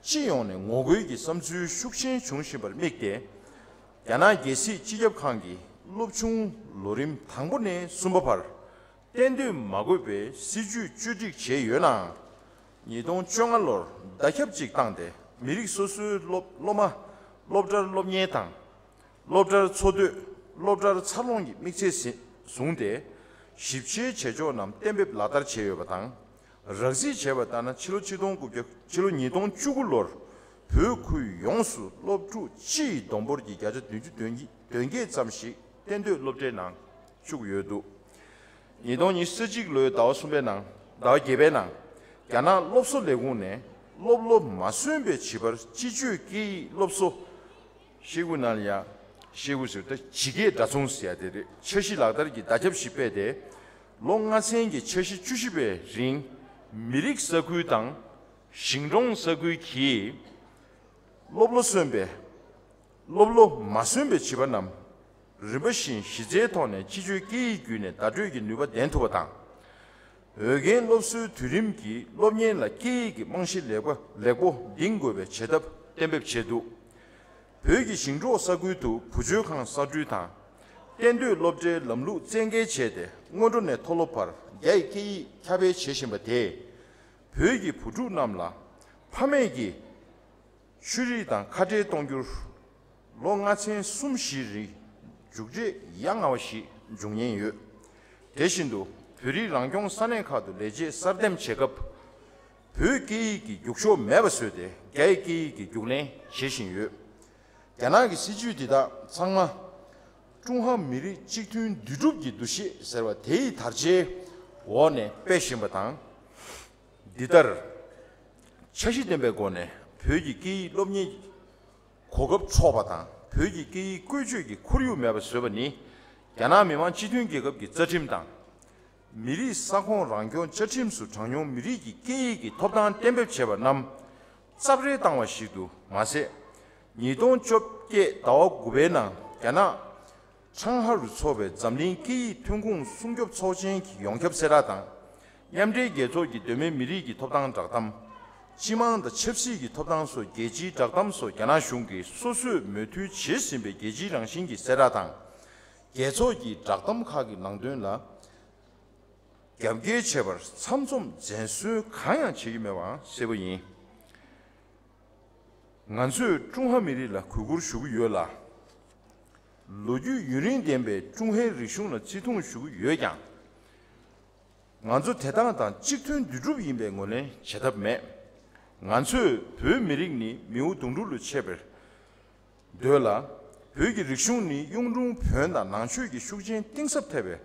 སྤྱི་ཡོངས་ནས་ངོ་རྒོལ་གྱི་བསམ་ཚུལ་ཤུགས་ཆེན་བྱུང་བཞིན་པར་དམིགས་ཏེ། རྒྱ་ནག་རྒྱལ་སྲིད་སྤྱི་ཁྱབ་ཁང་གིས་སློབ་ཆུང་ལོ་རིམ་དང་པོ་ནས་གསུམ་པ་བར། གཏན་སྡོད་མ་དགོས་པའི་སྲིད་ཇུས་བཅོས་སྒྲིག་བྱས་ཡོད་ནའང་། ཉིས་སྟོང་བཅོ་ལྔ་ལོར་བརྡ་ཁྱབ་ཅིག་བཏང་སྟེ། མི་རིགས་སོ་སོའི་སློབ་སློབ་མ། སློབ་གྲྭར་སློབ་གཉེར་དང་། སློབ་གྲྭར་འཚོ་སྡོད། སློབ་གྲྭར་འཚར་ལོངས་ཀྱི་དམིགས་ཚད་བཟུང་སྟེ། ཞིབ་ཕྱིའི་བྱེད་ཕྱོགས་རྣམས་གཏན་འབེབས་ལག་བསྟར་བྱས་ཡོད་པ་དང་། རགས་རྩིས་བྱས་པ་ལྟར་ན། ཕྱི་ལོ་ཆིག་སྟོང་དགུ་བརྒྱ། ཕྱི་ལོ་ཉིས་སྟོང་བཅུ་དགུ་ལོར་བོད་ཁུལ་ཡོངས་སུ་སློབ་ཕྲུག་སྤྱི་ཡི་བསྡོམས་འབོར་གྱི་བརྒྱ་ཆ་བདུན་ཅུ་དོན་བརྒྱད་ཙམ་ཞིག་གཏན་སྡོད་སློབ་གྲྭའི་ནང་བཅུག་ཡོད་འདུག་ཉིས་སྟོང་ཉི་ཤུ་རྩ་གཅིག་ལོའི་ཟླ་བ་གསུམ་པའི་ནང་། ཟླ་བ་བརྒྱད་པའི་ནང་། རྒྱ་ནག་སློབ་གསོ་ལས་ཁུངས་ནས་སློབ་ལོ་མ་སོན་པའི་བྱིས་པར་སྤྱི་སྤྱོད་སྐད་ཡིག་སློབ་གསོ། ཤེལ་སྒོའི་ནང་ལ་ཡ། ཤེལ་སྒོ་ཟེར་ད་ཇི་སྐད་སྒྲ་མཚུངས་ཟེར་ཡ་དེ་རེད། འཆར་གཞི་ལག་བསྟར་གྱི་བརྡ་ཁྱབ་ཞིག་སྤེལ་ཏེ། ལོ་ལྔ་ཚན་གྱི་འཆར་གཞི་བཅུ་བཞི་པའི་རིང་། མི་རིགས་ས་ཁུལ་དང་ཞིང་གྲོང་ས་ཁུལ་གྱི་སློབ་ལོ་སོན་པའི། སློབ་ལོ་མ་སོན་པའི་བྱིས་པ་རྣམས། རིམ་པ་བཞིན་གཞི་རྩའི་ཐོག་ནས་སྤྱི་སྤྱོད་སྐད་ཡིག་བརྒྱུད་ནས་བརྡ་སྤྲོད་ཀྱི་ནུས་པ་ལྡན་ཐུབ་པ་དང་། འོས་འགན་སློབ་གསོའི་དུས་རིམ་གྱི་སློབ་གཉེར་ལ་སྐད་ཡིག་གི་རྨང་གཞི་ལེགས་པ་ལེགས་པོ་འདིང་དགོས་པའི་བྱེད་ཐབས་གཏན་འབེབས་བྱས་འདུག་བོད་ཀྱི་ཞིང་འབྲོག་ས་ཁུལ་དུ་བུ་བཅོལ་ཁང་གསར་སྐྲུན་དང་། གཏན་སྡོད་སློབ་གྲྭའི་ལམ་ལུགས་བཙན་འགེལ་བྱས་ཏེ། སྔོན་འགྲོ་ནས་མཐོ་སློབ་བར་རྒྱ་ཡི་སྐད་ཡིག་ཁྱབ་སྤེལ་བྱེད་བཞིན་པ་དེས། བོད་ཀྱི་བུ་ཕྲུག་རྣམས་ལ་ཕ་མེས་ཀྱི་ཆོས་རིག་དང་ཁ་བྲལ་གཏོང་རྒྱུར། ལོ་ལྔ་ཚན་གསུམ་བཞིའི་རིང་མཇུག་འབྲས་ཡ་ང་བ་ཞིག་འབྱུང་ཉེན་ཡོད། དེ་བཞིན་དུ། བོད་རིགས་རང་སྐྱོང་ས་གནས་ཁག་ཏུ་ལས་བྱེད་གསར་འདེམས་བྱེད་སྐབས། བོད་སྐད་ཡིག་གི་རྒྱུགས་ཤོག་མེད་པ་བཟོས་ཏེ། རྒྱ་ཡི་སྐད་ཡིག་གི་རྒྱུགས་ལེན་བྱེད་བཞིན་ཡོད། རྒྱ་ནག་གི་སྲིད་ཇུས་འདི་དག་ཚང་མ། ཀྲུང་ཧྭ་མི་རིགས་གཅིག་མཐུན་འདུས་གྲུབ་ཀྱི་འདུ་ཤེས་ཟེར་བ་དེའི་དར་ཆའི་འོག་ནས་སྤེལ་བཞིན་པ་དང་། འདི་ལྟར། འཆར་གཞི་ལྡན་པའི་སྒོ་ནས་བོད་ཀྱི་སྐད་ཡིག་སློབ་གཉེར་གོ་སྐབས་འཕྲོག་པ་དང་། བོད་ཀྱི་སྐད་ཡིག་བཀོལ་སྤྱོད་ཀྱི་ཁོར་ཡུག་མེད་པ་བཟོས་པ་ནི། རྒྱ་ནག་མི་དམངས་སྤྱི་མཐུན་རྒྱལ་ཁབ་ཀྱི་རྩ་ཁྲིམས་དང་། མི་རིགས་ས་ཁོངས་རང་སྐྱོང་བཅའ་ཁྲིམས་སུ་གྲངས་ཉུང་མི་རིགས་ཀྱི་སྐད་ཡིག་གི་ཐོབ་ཐང་གཏན་འབེབས་བྱས་པ་རྣམས་རྩབ་རལ་བཏང་བ་ཞིག་ཏུ་མ་ཟད། ཉིས་སྟོང་བཅོ་བརྒྱད་ཟླ་བ་དགུ་པའི་ནང་རྒྱ་ནག་ཁྲང་ཧ་རུ་འཚོགས་པའི་འཛམ་གླིང་སྐད་ཡིག་ཐོན་ཁུངས་སྲུང་སྐྱོབ་ཚོགས་ཆེན་གྱི་ཡོངས་ཁྱབ་གསལ་བསྒྲགས་དང་། མཉམ་འབྲེལ་རྒྱལ་ཚོགས་ཀྱི་གདོད་མའི་མི་རིགས་ཀྱི་ཐོབ་ཐང་བསྒྲགས་གཏམ། སྤྱི་དམངས་དང་ཆབ་སྲིད་ཀྱི་ཐོབ་ཐང་སོགས་རྒྱལ་སྤྱིའི་བསྒྲགས་གཏམ་སོགས་རྒྱ་ནག་གཞུང་གིས་སོ་སོས་མོས་མཐུན་བྱེད་བཞིན་པའི་རྒྱལ་སྤྱིའི་རང་བཞིན་གྱི་གསལ་བསྒྲགས་དང་། རྒྱལ་ཚོགས་ཀྱི་བསྒྲགས་གཏམ་ཁག་གི་ནང་དོན་ལ་རྒྱབ་འགལ་བྱས་པར་ཚབ་མཚོན་འཛེམ་ཟོན་གང་ཡང་བྱེད་ཀྱི་མེད་པའང་གསལ་པོ་ཡིན། ང་ཚོས་ཀྲུང་ཧྭ་མི་རིགས་ལ་གུས་བཀུར་ཞུ་གི་ཡོད་ལ། ལོ་རྒྱུས་ཡུན་རིང་ལྡན་པའི་ཀྲུང་ཧྭའི་རིག་གཞུང་ལ་བརྩི་མཐོང་ཞུ་གི་ཡོད་ཀྱང་། ང་ཚོ་དེ་དག་དང་གཅིག་མཐུན་འདུས་གྲུབ་ཡིན་པའི་ངོས་ལེན་བྱེད་ཐབས་མེད། ང་ཚོས་བོད་མི་རིགས་ནི་མིའུ་གདུང་དྲུག་ལས་མཆེད་པར་འདོད་ལ། བོད་ཀྱི་རིག་གཞུང་ནི་གཡུང་དྲུང་བོན་དང་ནང་ཆོས་ཀྱི་ཤུགས་རྐྱེན་གཏིང་ཟབ་ཐེབས་པའི་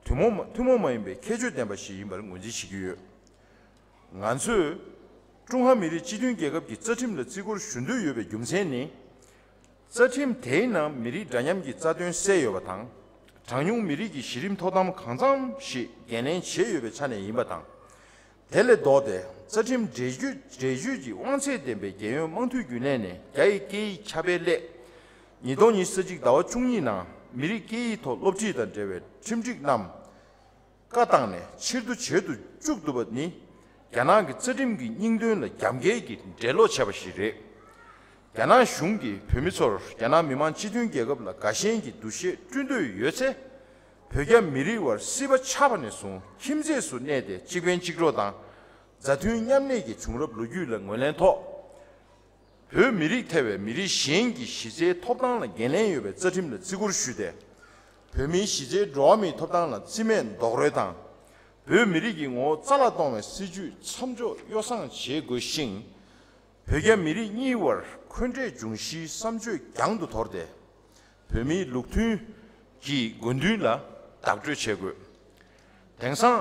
ཐུན་མོང་མ་ཐུན་མོང་མ་ཡིན་པའི་ཁྱད་ཆོས་ལྡན་པ་ཞིག་ཡིན་པར་ངོས་འཛིན་བྱེད་ཀྱི་ཡོད། ང་ཚོས་ཀྲུང་ཧྭ་མི་རིགས་སྤྱི་མཐུན་རྒྱལ་ཁབ་ཀྱི་རྩ་ཁྲིམས་ལ་བརྩི་བཀུར་ཞུ་འདོད་ཡོད་པའི་རྒྱུ་མཚན་ནི། རྩ་ཁྲིམས་དེའི་ནང་མི་རིགས་འདྲ་མཉམ་གྱི་རྩ་དོན་གསལ་ཡོད་པ་དང་། གྲངས་ཉུང་མི་རིགས་ཀྱི་གཞི་རིམ་ཐོབ་ཐང་གང་འཚམ་ཞིག་འགན་ལེན་བྱས་ཡོད་པའི་ཆ་ནས་ཡིན་པ་དང་། དེ་ལས་ལྡོག་སྟེ་རྩ་ཁྲིམས་འགྲེལ་བརྗོད་འགྲེལ་བརྗོད་ཀྱི་དབང་ཚད་ལྡན་པའི་རྒྱལ་ཡོངས་དམངས་འཐུས་རྒྱུན་ལས་ནས་རྒྱ་ཡི་སྐད་ཡིག་ཁྱབ་སྤེལ་སླད། ཉིས་སྟོང་ཉི་ཤུ་རྩ་གཅིག་ཟླ་བ་བཅུ་གཉིས་ནང་མི་རིགས་སྐད་ཡིག་ཐོག་སློབ་ཁྲིད་དང་འབྲེལ་བའི་ཁྲིམས་སྒྲིག་རྣམས་བཀའ་བཏང་ནས་ཕྱིར་བསྡུ་བྱེད་དུ་བཅུག་ཐུབ་པ་ནི། རྒྱ་ནག་གི་རྩ་ཁྲིམས་ཀྱི་སྙིང་དོན་ལ་རྒྱབ་འགལ་གྱི་འགྲེལ་ལོག་བྱས་པ་ཞིག་རེད། རྒྱ་ནག་གཞུང་གིས་བོད་མི་ཚོར་རྒྱ་ནག་མི་དམངས་སྤྱི་མཐུན་རྒྱལ་ཁབ་ལ་དགའ་ཞེན་གྱི་འདུ་ཤེས་བསྐྲུན་འདོད་ཡོད་ཚེ། བོད་རྒྱ་མི་རིགས་བར་སྲིད་པ་ཆགས་པ་ནས་བཟུང་ཁྱིམ་མཚེས་སུ་གནས་ཏེ་གཅིག་ཕན་གཅིག་གྲོགས་དང་། མཛའ་མཐུན་མཉམ་གནས་ཀྱི་བྱུང་རབས་ལོ་རྒྱུས་ལ་ངོས་ལེན་ཐོག་བོད་མི་རིགས་ཐེ་བའི་མི་རིགས་གཞན་གྱི་གཞི་རྩའི་ཐོབ་ཐང་ལ་འགན་ལེན་ཡོད་པའི་རྩ་ཁྲིམས་ལ་བརྩི་བཀུར་ཞུས་ཏེ། བོད་མིའི་གཞི་རྩའི་འགྲོ་བ་མིའི་ཐོབ་ཐང་ལ་རྩིས་མེད་རྡོག་རོལ་དང་། བོད་མི་རིགས་ཀྱི་ངོ་བོ་རྩ་བརླག་གཏོང་བའི་སྲིད་ཇུས་མཚམས་འཇོག་ཡོ་བསྲང་བྱེད་དགོས་ཤིང་། བོད་རྒྱ་མི་རིགས་གཉིས་བར་འཁོན་འགྲས་འབྱུང་གཞིའི་བསམ་སྤྱོད་རྒྱང་དུ་དོར་ཏེ། བོད་མིའི་ལུགས་མཐུན་གྱི་དགོས་འདུན་ལ་བདག་སྤྲོད་བྱེད་དགོས། དེང་སང་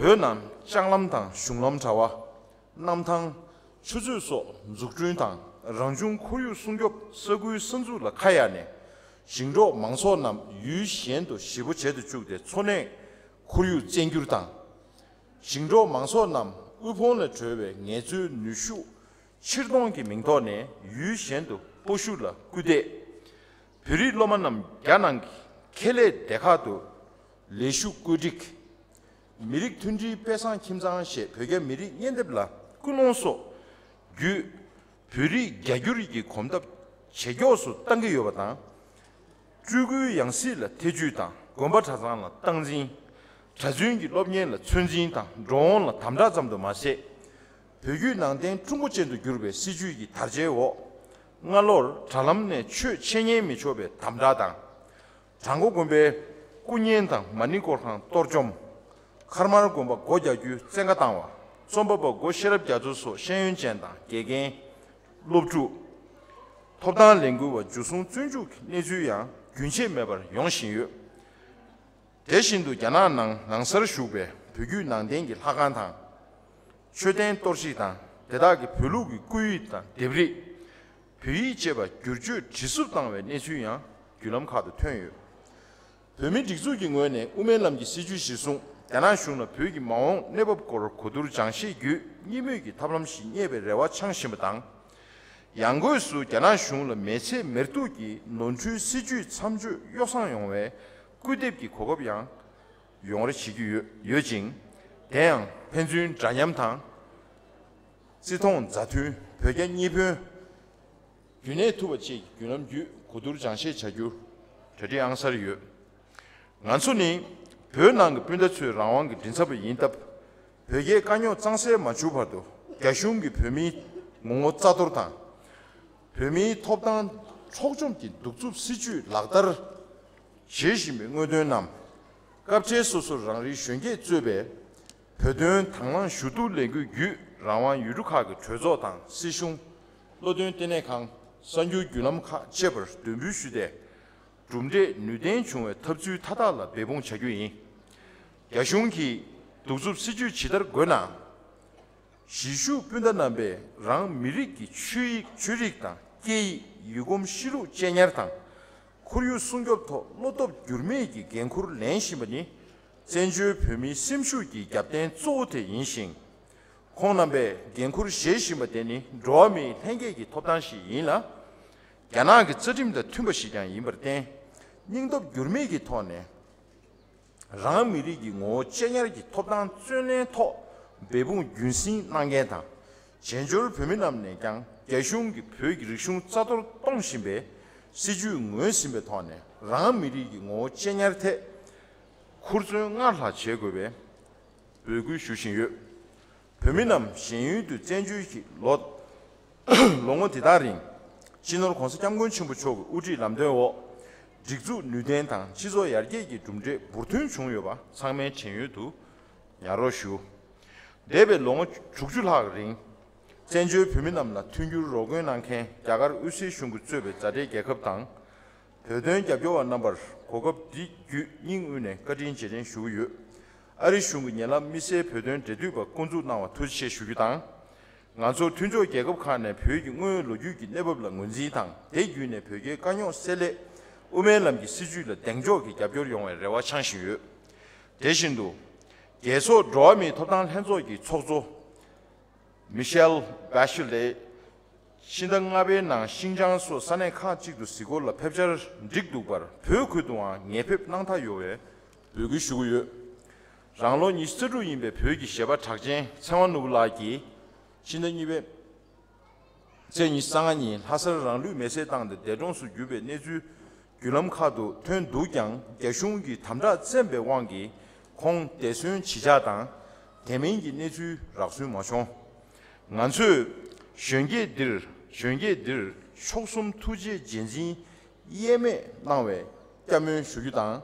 བོད་ནང་ལྕགས་ལམ་དང་གཞུང་ལམ་དྲ་བ། གནམ་ཐང་། ཆུ་མཛོད་སོགས་འཛུགས་སྐྲུན་དང་རང་བྱུང་ཁོར་ཡུག་སྲུང་སྐྱོབ། ས་ཁུལ་གསར་འཛུགས་ལ་ཁ་གཡར་ནས། ཞིང་འབྲོག་མང་ཚོགས་རྣམས་ཡུལ་གཞན་དུ་གཞིས་སྤོ་བྱེད་དུ་བཅུག་སྟེ་འཚོ་གནས་ཁོར་ཡུག་བཙན་འགྱུར་དང་། ཞིང་འབྲོག་མང་ཚོགས་རྣམས་དབུལ་ཕོངས་ལས་གྲོལ་བའི་ངལ་རྩོལ་ནུས་ཤུགས་ཕྱིར་གཏོང་གི་མིང་ཐོག་ནས་ཡུལ་གཞན་དུ་སྤོ་བཞུད་ལ་སྐུལ་འདེད། བོད་རིགས་སློབ་མ་རྣམས་རྒྱ་ནང་གི་ཁེ་ལས་སྡེ་ཁག་ཏུ་ལས་ཞུགས་བཀོད་སྒྲིག། མི་རིགས་མཐུན་སྒྲིལ་དཔེ་བཟང་ཁྱིམ་ཚང་ཞེས་བོད་རྒྱ་མི་རིགས་གཉེན་སྡེབ་ལ་སྐུལ་སློང་སོགས་བརྒྱུད། བོད་རིགས་རྒྱ་སྒྱུར་གྱི་གོམ་སྟབས་ཇེ་མགྱོགས་སུ་བཏང་གི་ཡོད་པ་དང་། སྤྲུལ་སྐུའི་ཡང་སྲིད་ལ་ཐེ་ཇུས་དང་དགོན་པ་གྲྭ་ཚང་ལ་སྟངས་འཛིན། གྲྭ་བཙུན་གྱི་སློབ་གཉེར་ལ་ཚོད་འཛིན་དང་འགྲོ་འོང་ལ་དམ་དྲག་ཙམ་དུ་མ་ཟད། བོད་བརྒྱུད་ནང་བསྟན་ཀྲུང་གོ་ཅན་དུ་བསྒྱུར་བའི་སྲིད་བྱུས་ཀྱི་དར་ཆའི་འོག་སྔ་ལོར་དྲ་ལམ་ནས་ཆོས་འཆད་ཉན་མི་ཆོག་པའི་དམ་དྲག་དང་། བྲག་འགོ་དགོན་པའི་སྐུ་བརྙན་དང་མ་ཎི་སྐོར་ཁང་གཏོར་བཅོམ། མཁར་དམར་དགོན་པ་སྒོ་རྒྱག་རྒྱུའི་བཙན་བཀའ་བཏང་བ། རྩོམ་པ་པ་སྒོ་ཤེས་རབ་རྒྱ་མཚོ་སོགས་ཤེས་ཡོན་ཅན་དང་དགེ་རྒན། སློབ་ཕྲུག་ཐོབ་ཐང་ལས་འགུལ་བ་འཇུ་བཟུང་བཙོན་འཇུག་གི་གནས་ཚུལ་ཡང་རྒྱུན་ཆད་མེད་པར་ཡོང་བཞིན་ཡོད། དེ་བཞིན་དུ་རྒྱ་ནག་ནང་ནང་སར་བཞུགས་པའི་བོད་བརྒྱུད་ནང་བསྟན་གྱི་ལྷ་ཁང་དང་། མཆོད་རྟེན་གཏོར་བཤིག་དང་དེ་དག་གི་བོད་ལུགས་ཀྱི་སྐུ་ཡིག་དང་ལྡེབས་རིས། བོད་ཡིག་བཅས་པ་བསྒྱུར་བཅོས་བྲིས་གསུབ་བཏང་བའི་གནས་ཚུལ་ཡང་བརྒྱུད་ལམ་ཁག་ཏུ་ཐོན་ཡོད། བོད་མིའི་སྒྲིག་འཛུགས་ཀྱི་ངོས་ནས་དབུ་མའི་ལམ་གྱི་སྲིད་བྱུས་གཞིར་བཟུང་རྒྱ་ནག་གཞུང་ལ་བོད་ཀྱི་མ་འོངས་གནས་བབ་སྐོར་གོ་བསྡུར་སྦྱང་ཤེས་བརྒྱུད་གཉིས་མོས་ཀྱི་ཐབས་ལམ་ཞིག་རྙེད་པའི་རེ་བ་འཆང་བཞིན་པ་དང་། ཡང་སྒོས་སུ་རྒྱ་ནག་གཞུང་ལ་མི་ཚེ་མི་སྡུག་གི་ནོར་འཁྲུལ་སྲིད་བྱུས་མཚམས་གཅོད་གཡོ་བསྲང་ཡོང་བའི་སྐུལ་འདེབས་ཀྱི་གོ་སྐབས་ཡང་ཡོང་རེ་བྱེད་ཀྱི་ཡོད་ཡོད་ཅིང་། དེ་ཡང་ཕན་ཚུན་འདྲ་མཉམ་དང་། བརྩི་མཐོང་མཛའ་མཐུན་བོད་རྒྱ་གཉིས་ཕན། རྒྱུན་གནས་ཐུབ་པ་བཅས་ཀྱི་བརྒྱུད་ལམ་བརྒྱུད་གོ་བསྡུར་སྦྱང་བཤད་བྱ་རྒྱུར་གྲ་སྒྲིག་ཨང་གསར་ཡོད། ང་ཚོ་ནི་བོད་ནང་གི་སྤུན་ཟླ་ཚོའི་རང་དབང་གི་མགྲིན་ཚབ་པ་ཡིན་སྟབས། བོད་རྒྱའི་དཀའ་རྙོག་གཙང་སེལ་མ་བྱུང་བར་དུ་རྒྱ་གཞུང་གིས་བོད་མིའི་ངོ་བོ་རྩ་གཏོར་དང་། བོད་མིའི་ཐོབ་ཐང་འཕྲོག་བཅོམ་གྱི་གདུག་རྩུབ་སྲིད་བྱུས་ལག་བསྟར་བྱེད་བཞིན་པའི་དངོས་དོན་རྣམས། སྐབས་འཕྲལ་སོ་སོར་རང་རེའི་གཞོན་སྐྱེས་གཙོས་པའི་བོད་དོན་དང་བླངས་ཞུ་གཏུག་ལས་འགུལ་བརྒྱུད་རང་དབང་ཡུལ་གྲུ་ཁག་གི་གྲོས་ཚོགས་དང་སྲིད་གཞུང་། བློ་འདོན་ལྟེ་གནས་ཁང་། གསར་འགྱུར་བརྒྱུད་ལམ་ཁག་བཅས་པར་འདོན་འབུལ་ཞུས་ཏེ། གྲུབ་འབྲས་ནུས་ལྡན་བྱུང་བའི་ཐབས་ཚུལ་མཐའ་དག་ལ་འབད་འབུངས་བྱ་རྒྱུ་ཡིན། རྒྱ་གཞུང་གིས་གདུག་རྩུབ་སྲིད་བྱུས་ཇི་ལྟར་འགོད་ན། གཞིས་བཞུགས་སྤུན་ཟླ་རྣམ་པས་རང་མི་རིགས་ཀྱི་ཆོས་ཡིག་ཆོས་རིག་དང་སྐད་ཡིག་ཡུལ་གོམས་གཤིས་ལུགས་གཅེས་ཉར་དང་། ཁོར་ཡུག་སྲུང་སྐྱོབ་ཐོག་བློ་སྟོབས་འགྱུར་མེད་ཀྱི་འགན་ཁུར་ལེན་བཞིན་པ་ནི། བཙན་བྱོལ་བོད་མིའི་སེམས་ཤུགས་ཀྱི་རྒྱབ་རྟེན་གཙོ་བོ་དེ་ཡིན་ཞིང་། ཁོང་རྣམ་པས་འགན་ཁུར་བཞེས་བཞིན་པ་དེ་ནི་འགྲོ་བ་མིའི་ལྷན་སྐྱེས་ཀྱི་ཐོབ་ཐང་ཞིག་ཡིན་ལ། རྒྱ་ནག་གི་རྩ་ཁྲིམས་དང་མཐུན་པ་ཞིག་ཀྱང་ཡིན་པར་བརྟེན། སྙིང་སྟོབས་འགྱུར་མེད་ཀྱི་ཐོག་ནས། རང་མི་རིགས་ཀྱི་ངོ་བོ་གཅེས་ཉར་གྱི་ཐོབ་ཐང་བརྩོན་ལེན་ཐོག་འབད་འབུངས་རྒྱུན་སྲིང་གནང་མཁན་དང་། བྱེས་འབྱོར་བོད་མི་རྣམས་ནས་ཀྱང་རྒྱ་གཞུང་གིས་བོད་ཀྱི་རིག་གཞུང་རྩ་གཏོར་གཏོང་བཞིན་པའི་སྲིད་བྱུས་ངོས་ཟིན་པའི་ཐོག་ནས་རང་མི་རིགས་ཀྱི་ངོ་བོ་གཅེས་ཉར་ཐད་ཁུར་བརྩོན་སྔར་ལྷག་བྱེད་དགོས་པའི་འབོད་སྐུལ་ཞུ་བཞིན་ཡོད། བོད་མི་རྣམས་གཞན་ཡུལ་དུ་བཙན་བྱོལ་གྱི་ལོ། ལོ་ངོ་འདི་དག་རིང་། སྤྱི་ནོར་༸གོང་ས་༸སྐྱབས་མགོན་ཆེན་པོ་མཆོག་གི་དབུ་ཁྲིད་ལམ་སྟོན་འོག་སྒྲིག་འཛུགས་ནུས་ལྡན་དང་སྤྱི་ཚོགས་ཡར་རྒྱས་ཀྱི་གྲུབ་འབྲས་འབུར་ཐོན་བྱུང་ཡོད་པ་ཚང་མའི་དྲན་ཡོད་དུ་ཉར་རོགས་ཞུ། འདས་པའི་ལོ་ངོ་དྲུག་ཅུ་ལྷག་རིང་། བཙན་བྱོལ་བོད་མི་རྣམས་ལ་མཐུན་འགྱུར་རོགས་མགོན་གནང་མཁན་རྒྱ་གར་དབུས་སའི་གཞུང་གིས་གཙོས་པའི་མཛའ་འབྲེལ་རྒྱལ་ཁབ་དང་། བོད་དོན་རྒྱབ་སྐྱོར་བ་རྣམ་པར་གོ་སྐབས་འདི་བརྒྱུད་སྙིང་དབུས་ནས་བཀའ་དྲིན་རྗེས་དྲན་ཞུ་གི་ཡོད། ཨ་རི་གཞུང་གིས་ཉེ་ལམ་དམིགས་བསལ་བོད་དོན་འབྲེལ་མཐུད་པ་བསྐོ་འཛུགས་གནང་བར་ཐུགས་རྗེ་ཆེ་ཞུ་རྒྱུ་དང་། ང་ཚོ་མཐུན་ཕྱོགས་རྒྱལ་ཁབ་ཁག་ནས་བོད་ཀྱི་དངོས་ཡོད་ལོ་རྒྱུས་ཀྱི་གནས་བབ་ལ་ངོས་འཛིན་དང་དེ་བརྒྱུད་ནས་བོད་རྒྱའི་དཀའ་རྙོག་སེལ་སླད་དབུ་མའི་ལམ་གྱི་སྲིད་བྱུས་ལ་གདེང་འཇོག་གིས་རྒྱབ་སྐྱོར་ཡོང་བའི་རེ་བ་འཆང་བཞིན་ཡོད། དེ་བཞིན་དུ། རྒྱལ་ཚོགས་འགྲོ་བ་མིའི་ཐོབ་ཐང་ལྷན་ཚོགས་ཀྱི་ཚོགས་གཙོ། མི་ཤེལ་བྷ་ཤི་ལེ། ཕྱི་ཟླ་ལྔ་པའི་ནང་ཤིན་ཅང་སོགས་ས་གནས་ཁག་ཅིག་ཏུ་གཟིགས་སྐོར་ལ་ཕེབས་འཆར་འགྲིག་འདུག་པར་བོད་ཁུལ་དུའང་ངེས་ཕེབས་གནང་ཐག་ཡོད་པའི་འབོད་སྐུལ་ཞུ་གི་ཡོད། རང་ལོ་ཉི་ཤུ་རྩ་དྲུག་ཡིན་པའི་བོད་ཀྱི་གཞས་པ་གྲགས་ཅན་ཚེ་དབང་ནོར་བུ་ལགས་ཀྱིས། ཕྱི་ཟླ་གཉིས་པའི་ཚེས་ཉི་ཤུ་རྩ་ལྔ་ཉིན་ལྷ་སར་རང་ལུས་མེར་སྲེག་བཏང་སྟེ་འདས་གྲོངས་སུ་གྱུར་པའི་གནས་ཚུལ་བརྒྱུད་ལམ་ཁག་ཏུ་ཐོན་འདུག་ཀྱང་རྒྱ་གཞུང་གིས་དམ་དྲག་བཙེམས་པའི་དབང་གིས་ཁོང་འདས་གསོན་ཇི་ཆགས་དང་དེ་མིན་གྱི་གནས་ཚུལ་རག་སོན་མ་བྱུང་། ང་ཚོས་གཞོན་སྐྱེས་འདིར་གཞོན་སྐྱེས་འདིར་མཆོག་གསུམ་ཐུགས་རྗེའི་རྗེས་འཛིན་གཡེལ་མེད་གནང་བའི་བསྐྱར་སྨོན་ཞུ་རྒྱུ་དང་།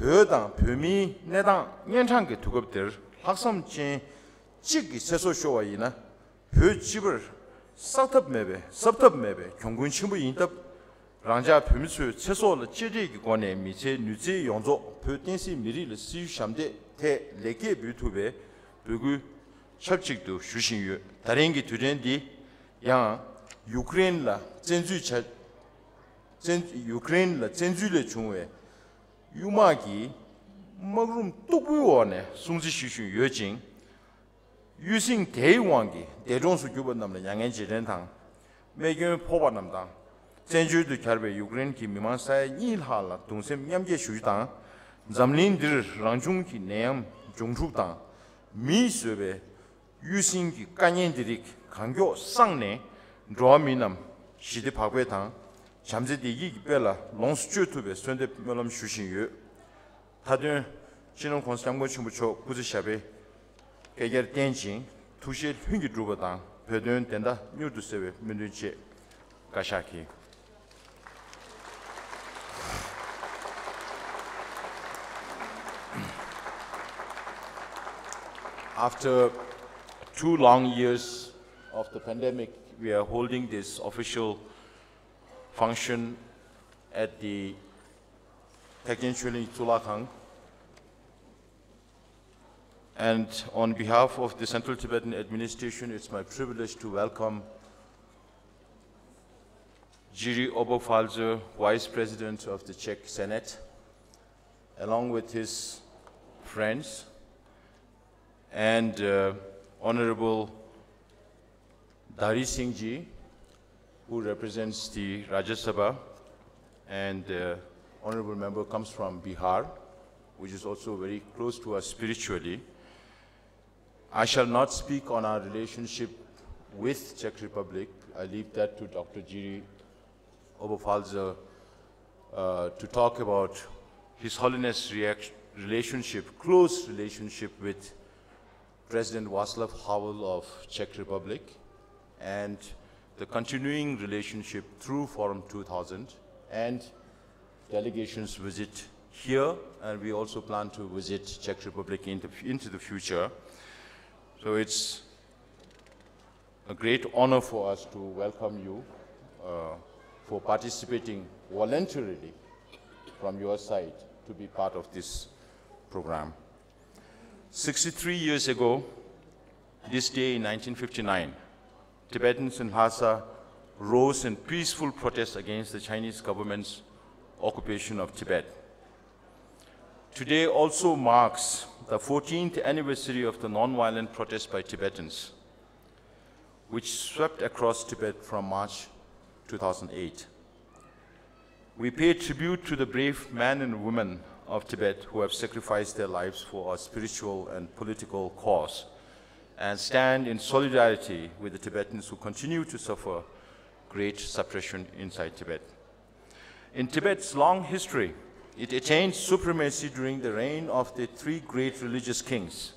བོད་དང་བོད་མིའི་གནས་སྟངས་གཉན་འཕྲང་གི་དུས་སྐབས་འདིར་ལྷག་བསམ་ཅན་གཅིག་གི་ཚེ་སྲོག་ཤོར་བ་ཡིན་ན། བོད་སྤྱི་པར་བསགས་ཐབས་མེད་པའི་བསབ་ཐབས་མེད་པའི་གྱོང་གུན་ཆེན་པོ་ཡིན་སྟབས། རང་ཅག་བོད་མི་ཚོའི་ཚེ་སྲོག་ལ་གཅེས་སྤྲས་ཀྱི་སྒོ་ནས་མི་ཚེའི་ནུས་རྩལ་ཡོངས་རྫོགས་བོད་བསྟན་སྲིད་མི་རིགས་ལ་སྲི་ཞུ་ཞབས་འདེགས་ཐད་ལེགས་སྐྱེས་འབུལ་ཐུབ་པའི་འབོད་སྐུལ་ཆབས་ཅིག་ཏུ་ཞུ་བཞིན་ཡོད། ད་རིང་གི་དུས་དྲན་འདི་ཡང་ཡུཀ་རེན་ལ་བཙན་འཛུལ་བྱ་བཙན་ཡུཀ་རེན་ལ་བཙན་འཛུལ་ལས་བྱུང་བའི་གཡུལ་དམག་གི་དམག་རུམ་སྟུག་པོའི་འོག་ནས་སྲུང་བརྩི་ཞུ་བཞིན་ཡོད་ཅིང་། གཡུལ་ཟིང་དེའི་དབང་གིས་འདས་གྲོངས་སུ་གྱུར་པ་རྣམས་ལ་མྱ་ངན་རྗེས་དྲན་དང་། རྨས་སྐྱོན་ཕོག་པ་རྣམས་དང་། བཙན་བྱོལ་དུ་གྱར་བའི་ཡུཀ་རེན་གྱི་མི་མང་ས་ཡ་གཉིས་ལྷག་ལ་གདུང་སེམས་མཉམ་སྐྱེད་ཞུ་རྒྱུ་དང་། འཛམ་གླིང་འདིར་རང་བྱུང་གི་ནད་ཡམས་འབྱུང་འཁྲུག་དང་། མིས་བཟོས་པའི་གཡུལ་ཟིང་གི་དཀའ་ངལ་འདི་རིགས་གང་མགྱོགས་སངས་ནས། འགྲོ་བ་མི་རྣམས་ཞི་བདེ་བག་ཕེབས་དང་། བྱམས་བརྩེ་བདེ་སྐྱིད་ཀྱི་དཔལ་ལ་ལོངས་སུ་སྤྱོད་ཐུབ་པའི་གསོལ་འདེབས་སྨོན་ལམ་ཞུ་བཞིན་ཡོད། མཐའ་དོན། སྤྱི་ནོར་༸གོང་ས་༸སྐྱབས་མགོན་ཆེན་པོ་མཆོག་སྐུ་ཚེ་ཞབས་པད་བསྐལ་བརྒྱར་བརྟན་ཅིང་། ཐུགས་བཞེད་ལྷུན་གྱིས་འགྲུབ་པ་དང་། བོད་དོན་བདེན་མཐའ་མྱུར་དུ་གསལ་བའི་སྨོན་འདུན་བཅས། བཀའ་ཤག་གིས། After two long years of the pandemic, we are holding this official function at the Thakchen Choeling Tsulakang. And on behalf of the Central Tibetan Administration, it's my privilege to welcome Jiri Oberpfalzer, Vice President of the Czech Senate, along with his friends, and uh, Honorable Dhari Singh ji, who represents the Rajya Sabha, and uh, honorable member comes from Bihar, which is also very close to us spiritually. I shall not speak on our relationship with Czech Republic. I leave that to Doctor Jiri Oberpfalzer uh, to talk about His Holiness' react- relationship, close relationship with President Václav Havel of Czech Republic and the continuing relationship through Forum two thousand and delegations visit here, and we also plan to visit Czech Republic in the, into the future. So it's a great honor for us to welcome you uh, for participating voluntarily from your side to be part of this program. Sixty-three years ago, this day in nineteen fifty-nine, Tibetans in Lhasa rose in peaceful protest against the Chinese government's occupation of Tibet. Today also marks the fourteenth anniversary of the non-violent protest by Tibetans, which swept across Tibet from March two thousand eight. We pay tribute to the brave men and women of Tibet who have sacrificed their lives for our spiritual and political cause and stand in solidarity with the Tibetans who continue to suffer great suppression inside Tibet. In Tibet's long history, it attained supremacy during the reign of the three great religious kings.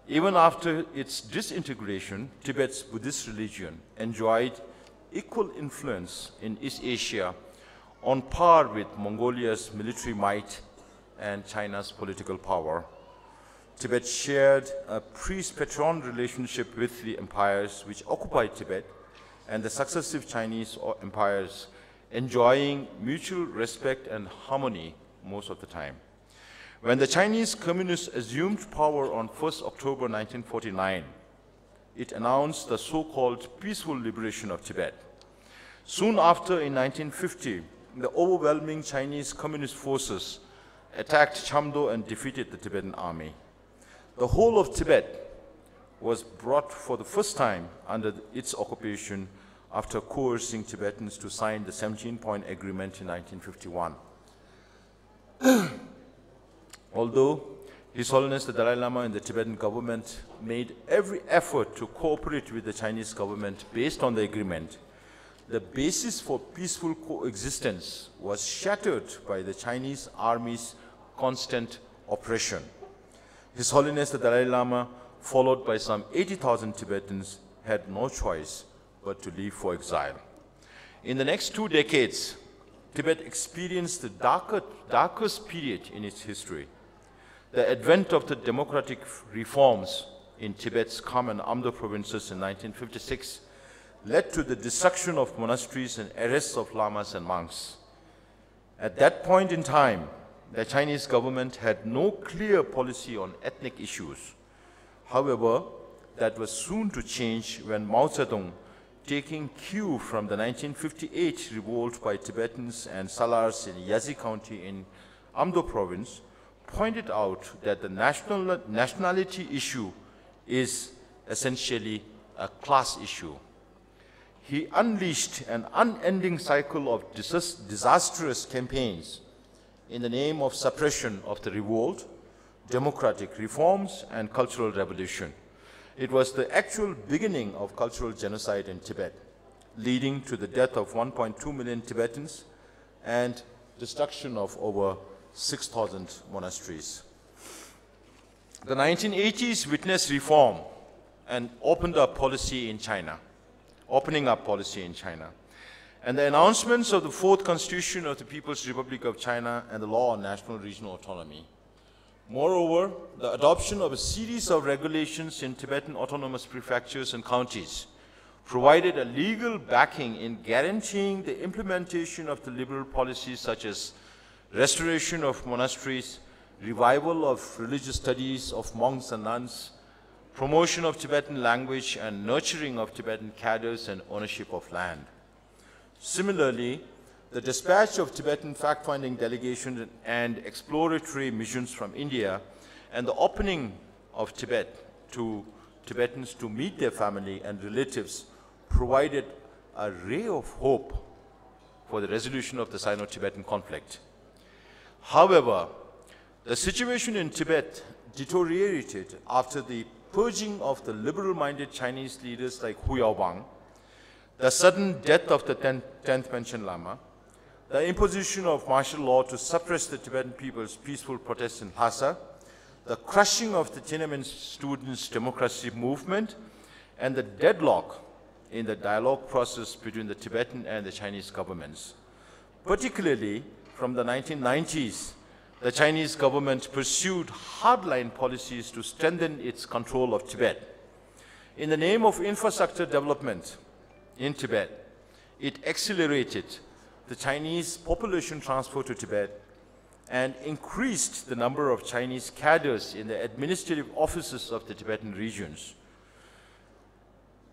Even after its disintegration, Tibet's Buddhist religion enjoyed equal influence in East Asia, on par with Mongolia's military might and China's political power. Tibet shared a priest patron relationship with the empires which occupied Tibet and the successive Chinese o- empires, enjoying mutual respect and harmony most of the time. When the Chinese communists assumed power on first October nineteen forty-nine, it announced the so called peaceful liberation of Tibet. Soon after, in nineteen fifty, the overwhelming Chinese communist forces attacked Chamdo and defeated the Tibetan army. The whole of Tibet was brought for the first time under its occupation after coercing Tibetans to sign the seventeen point agreement in nineteen fifty-one. Although His Holiness the Dalai Lama and the Tibetan government made every effort to cooperate with the Chinese government based on the agreement, the basis for peaceful coexistence was shattered by the Chinese army's constant oppression. His Holiness the Dalai Lama, followed by some eighty thousand Tibetans, had no choice but to leave for exile. In the next two decades, Tibet experienced the darker, darkest period in its history. The advent of the democratic reforms in Tibet's Kham and Amdo provinces in nineteen fifty-six led to the destruction of monasteries and arrests of lamas and monks. At that point in time, the Chinese government had no clear policy on ethnic issues. However, that was soon to change when Mao Zedong, taking cue from the nineteen fifty-eight revolt by Tibetans and Salars in Yazigh County in Amdo province, pointed out that the national, nationality issue is essentially a class issue. He unleashed an unending cycle of disas- disastrous campaigns in the name of suppression of the revolt, democratic reforms, and cultural revolution. It was the actual beginning of cultural genocide in Tibet, leading to the death of one point two million Tibetans and destruction of over six thousand monasteries. The nineteen eighties witnessed reform and opened up policy in China, opening up policy in China, and the announcements of the fourth Constitution of the People's Republic of China and the law on national regional autonomy. Moreover, the adoption of a series of regulations in Tibetan autonomous prefectures and counties provided a legal backing in guaranteeing the implementation of the liberal policies such as restoration of monasteries, revival of religious studies of monks and nuns, promotion of Tibetan language and nurturing of Tibetan cadres and ownership of land. Similarly, the dispatch of Tibetan fact-finding delegations and exploratory missions from India and the opening of Tibet to Tibetans to meet their family and relatives provided a ray of hope for the resolution of the Sino-Tibetan conflict. However, the situation in Tibet deteriorated after the purging of the liberal-minded Chinese leaders like Hu Yaobang, the sudden death of the tenth, tenth Panchen Lama, the imposition of martial law to suppress the Tibetan people's peaceful protests in Lhasa, the crushing of the Tiananmen students' democracy movement, and the deadlock in the dialogue process between the Tibetan and the Chinese governments. Particularly from the nineteen nineties, the Chinese government pursued hardline policies to strengthen its control of Tibet. In the name of infrastructure development in Tibet, it accelerated the Chinese population transfer to Tibet and increased the number of Chinese cadres in the administrative offices of the Tibetan regions.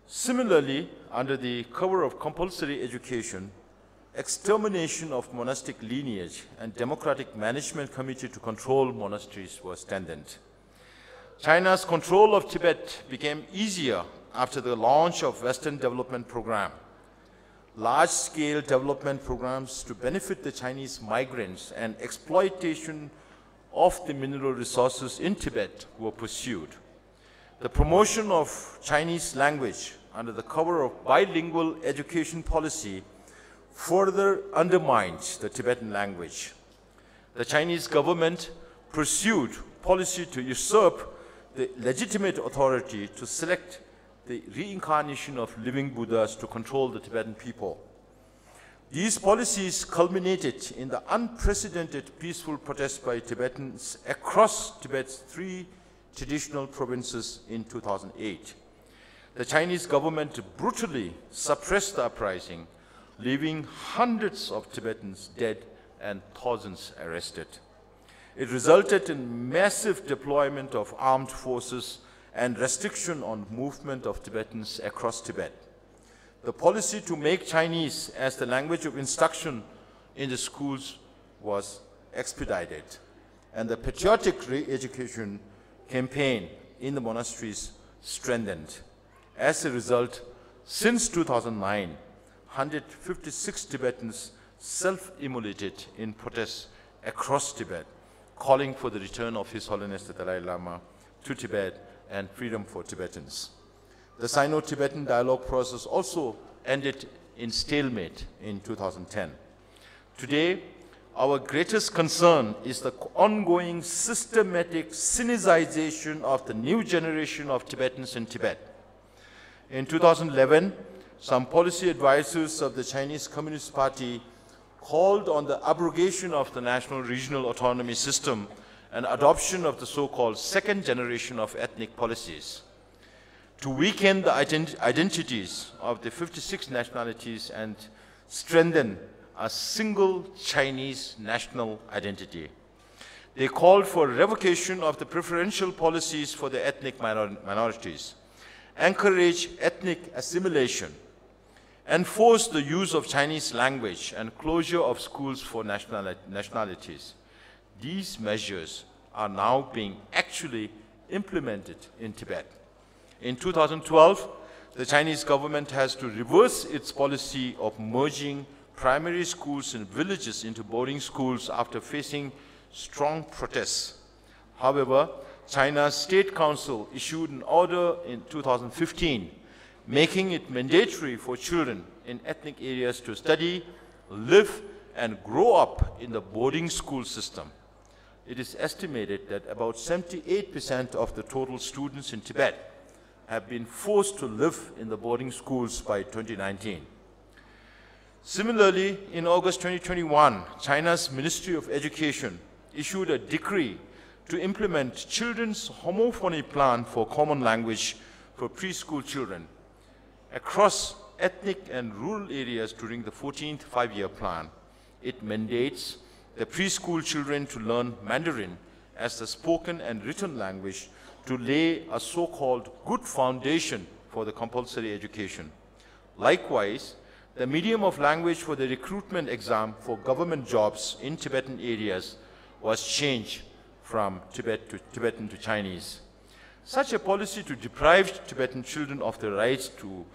Similarly, under the cover of compulsory education, extermination of monastic lineage and democratic management committee to control monasteries was strengthened. China's control of Tibet became easier after the launch of Western Development Program. Large-scale development programs to benefit the Chinese migrants and exploitation of the mineral resources in Tibet were pursued. The promotion of Chinese language under the cover of bilingual education policy further undermined the Tibetan language. The Chinese government pursued policy to usurp the legitimate authority to select the reincarnation of living Buddhas to control the Tibetan people. These policies culminated in the unprecedented peaceful protest by Tibetans across Tibet's three traditional provinces in two thousand eight. The Chinese government brutally suppressed the uprising, leaving hundreds of Tibetans dead and thousands arrested. It resulted in massive deployment of armed forces and restriction on movement of Tibetans across Tibet. The policy to make Chinese as the language of instruction in the schools was expedited, and the patriotic re-education campaign in the monasteries strengthened. As a result, since two thousand nine, one hundred fifty-six Tibetans self-immolated in protests across Tibet, calling for the return of His Holiness the Dalai Lama to Tibet and freedom for Tibetans. The Sino-Tibetan dialogue process also ended in stalemate in two thousand ten. Today, our greatest concern is the ongoing systematic Sinicization of the new generation of Tibetans in Tibet. In two thousand eleven, some policy advisors of the Chinese Communist Party called on the abrogation of the national regional autonomy system and adoption of the so-called second generation of ethnic policies to weaken the ident-, identities of the fifty-six nationalities and strengthen a single Chinese national identity. They called for revocation of the preferential policies for the ethnic minor-, minorities, encourage ethnic assimilation, enforce the use of Chinese language, and closure of schools for nationali-, nationalities. These measures are now being actually implemented in Tibet. In two thousand twelve, the Chinese government has to reverse its policy of merging primary schools in villages into boarding schools after facing strong protests. However, China's State Council issued an order in two thousand fifteen, making it mandatory for children in ethnic areas to study, live, and grow up in the boarding school system. It is estimated that about seventy-eight percent of the total students in Tibet have been forced to live in the boarding schools by twenty nineteen. Similarly, in August twenty twenty-one, China's Ministry of Education issued a decree to implement children's homophony plan for common language for preschool children across ethnic and rural areas during the fourteenth Five-Year Plan. It mandates the preschool children to learn Mandarin as the spoken and written language to lay a so-called good foundation for the compulsory education. Likewise, the medium of language for the recruitment exam for government jobs in Tibetan areas was changed from Tibet to Tibetan to Chinese. Such a policy to deprive Tibetan children of the rights to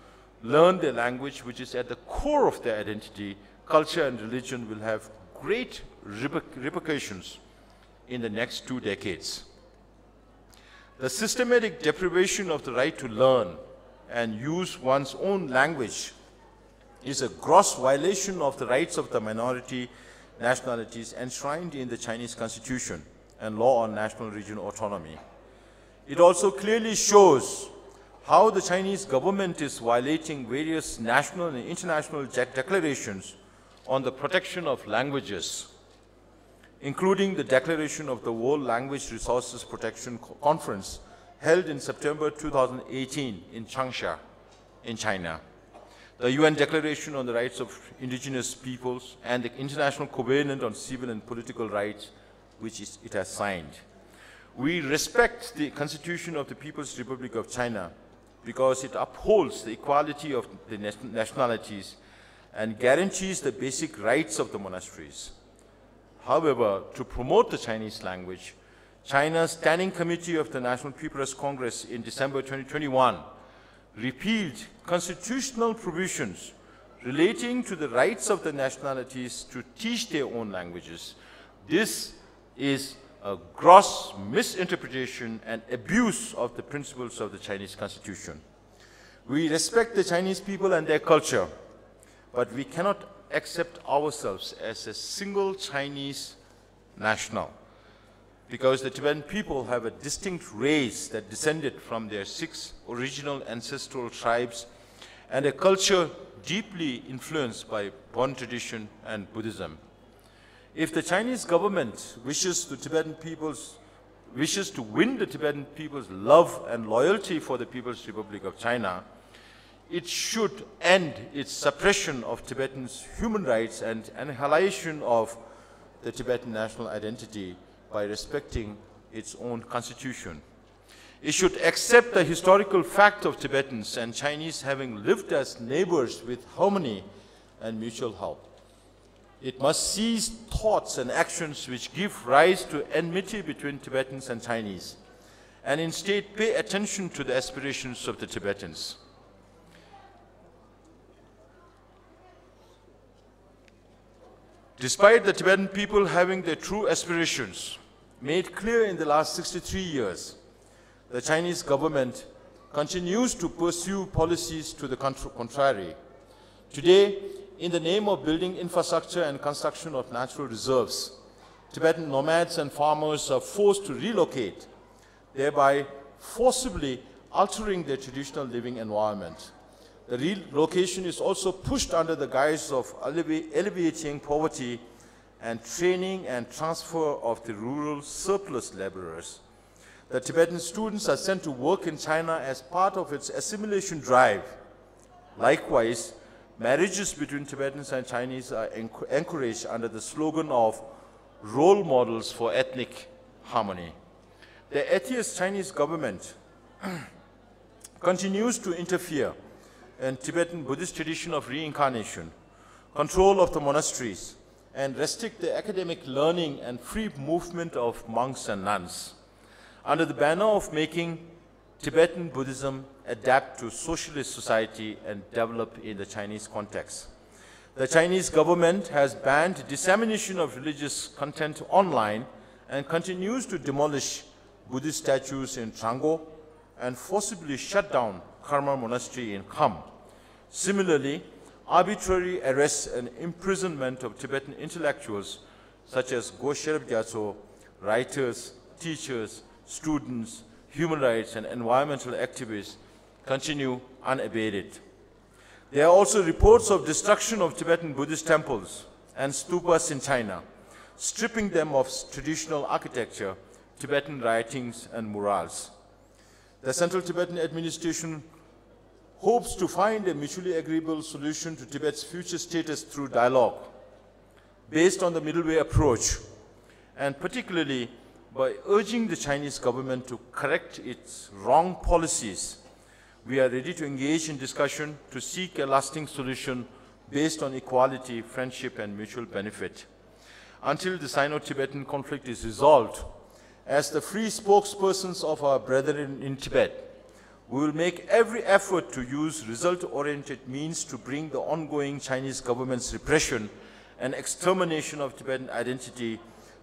learn their language, which is at the core of their identity, culture, and religion, will have great reper- repercussions in the next two decades. The systematic deprivation of the right to learn and use one's own language is a gross violation of the rights of the minority nationalities enshrined in the Chinese Constitution and law on national regional autonomy. It also clearly shows how the Chinese government is violating various national and international de- declarations on the protection of languages, including the declaration of the World Language Resources Protection Co- Conference held in September two thousand eighteen in Changsha, in China, the U N Declaration on the Rights of Indigenous Peoples, and the International Covenant on Civil and Political Rights, which is, it has signed. We respect the Constitution of the People's Republic of China because it upholds the equality of the nation- nationalities and guarantees the basic rights of the monasteries. However, to promote the Chinese language, China's Standing Committee of the National People's Congress in December twenty twenty-one repealed constitutional provisions relating to the rights of the nationalities to teach their own languages. This is a gross misinterpretation and abuse of the principles of the Chinese Constitution. We respect the Chinese people and their culture, but we cannot accept ourselves as a single Chinese national, because the Tibetan people have a distinct race that descended from their six original ancestral tribes and a culture deeply influenced by Bon tradition and Buddhism. If the Chinese government wishes the Tibetan people's wishes to win the Tibetan people's love and loyalty for the People's Republic of China, it should end its suppression of Tibetans' human rights and annihilation of the Tibetan national identity by respecting its own constitution. It should accept the historical fact of Tibetans and Chinese having lived as neighbors with harmony and mutual help. It must cease thoughts and actions which give rise to enmity between Tibetans and Chinese, and instead pay attention to the aspirations of the Tibetans. Despite the Tibetan people having their true aspirations made clear in the last sixty-three years, the Chinese government continues to pursue policies to the contr- contrary. Today, in the name of building infrastructure and construction of natural reserves, Tibetan nomads and farmers are forced to relocate, thereby forcibly altering their traditional living environment. The relocation is also pushed under the guise of allevi- alleviating poverty and training and transfer of the rural surplus laborers. The Tibetan students are sent to work in China as part of its assimilation drive. Likewise, marriages between Tibetans and Chinese are enc- encouraged under the slogan of role models for ethnic harmony. The atheist Chinese government continues to interfere in Tibetan Buddhist tradition of reincarnation, control of the monasteries, and restrict the academic learning and free movement of monks and nuns. Under the banner of making Tibetan Buddhism adapt to socialist society and develop in the Chinese context, the Chinese government has banned dissemination of religious content online and continues to demolish Buddhist statues in Trango and forcibly shut down Karma Monastery in Kham. Similarly, arbitrary arrests and imprisonment of Tibetan intellectuals such as Go Sherab Gyatso, writers, teachers, students, human rights, and environmental activists continue unabated. There are also reports of destruction of Tibetan Buddhist temples and stupas in China, stripping them of traditional architecture, Tibetan writings, and murals. The Central Tibetan Administration hopes to find a mutually agreeable solution to Tibet's future status through dialogue based on the middle way approach, and particularly by urging the Chinese government to correct its wrong policies. We are ready to engage in discussion to seek a lasting solution based on equality, friendship, and mutual benefit. Until the Sino-Tibetan conflict is resolved, as the free spokespersons of our brethren in Tibet, we will make every effort to use result-oriented means to bring the ongoing Chinese government's repression and extermination of Tibetan identity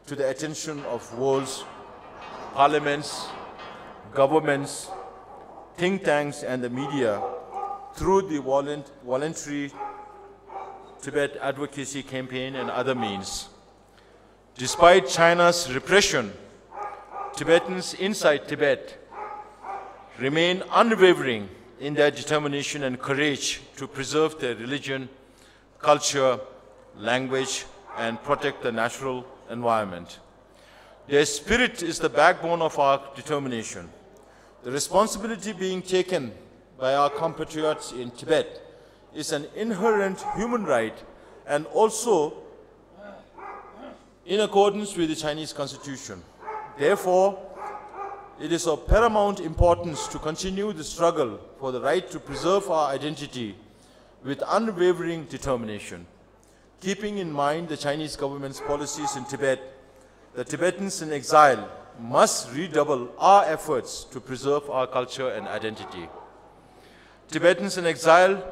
to the attention of world's parliaments, governments, think tanks, and the media through the volunt-, voluntary Tibet advocacy campaign and other means. Despite China's repression, Tibetans inside Tibet remain unwavering in their determination and courage to preserve their religion, culture, language, and protect the natural environment. Their spirit is the backbone of our determination. The responsibility being taken by our compatriots in Tibet is an inherent human right and also in accordance with the Chinese Constitution. Therefore, it is of paramount importance to continue the struggle for the right to preserve our identity with unwavering determination. Keeping in mind the Chinese government's policies in Tibet, the Tibetans in exile must redouble our efforts to preserve our culture and identity. Tibetans in exile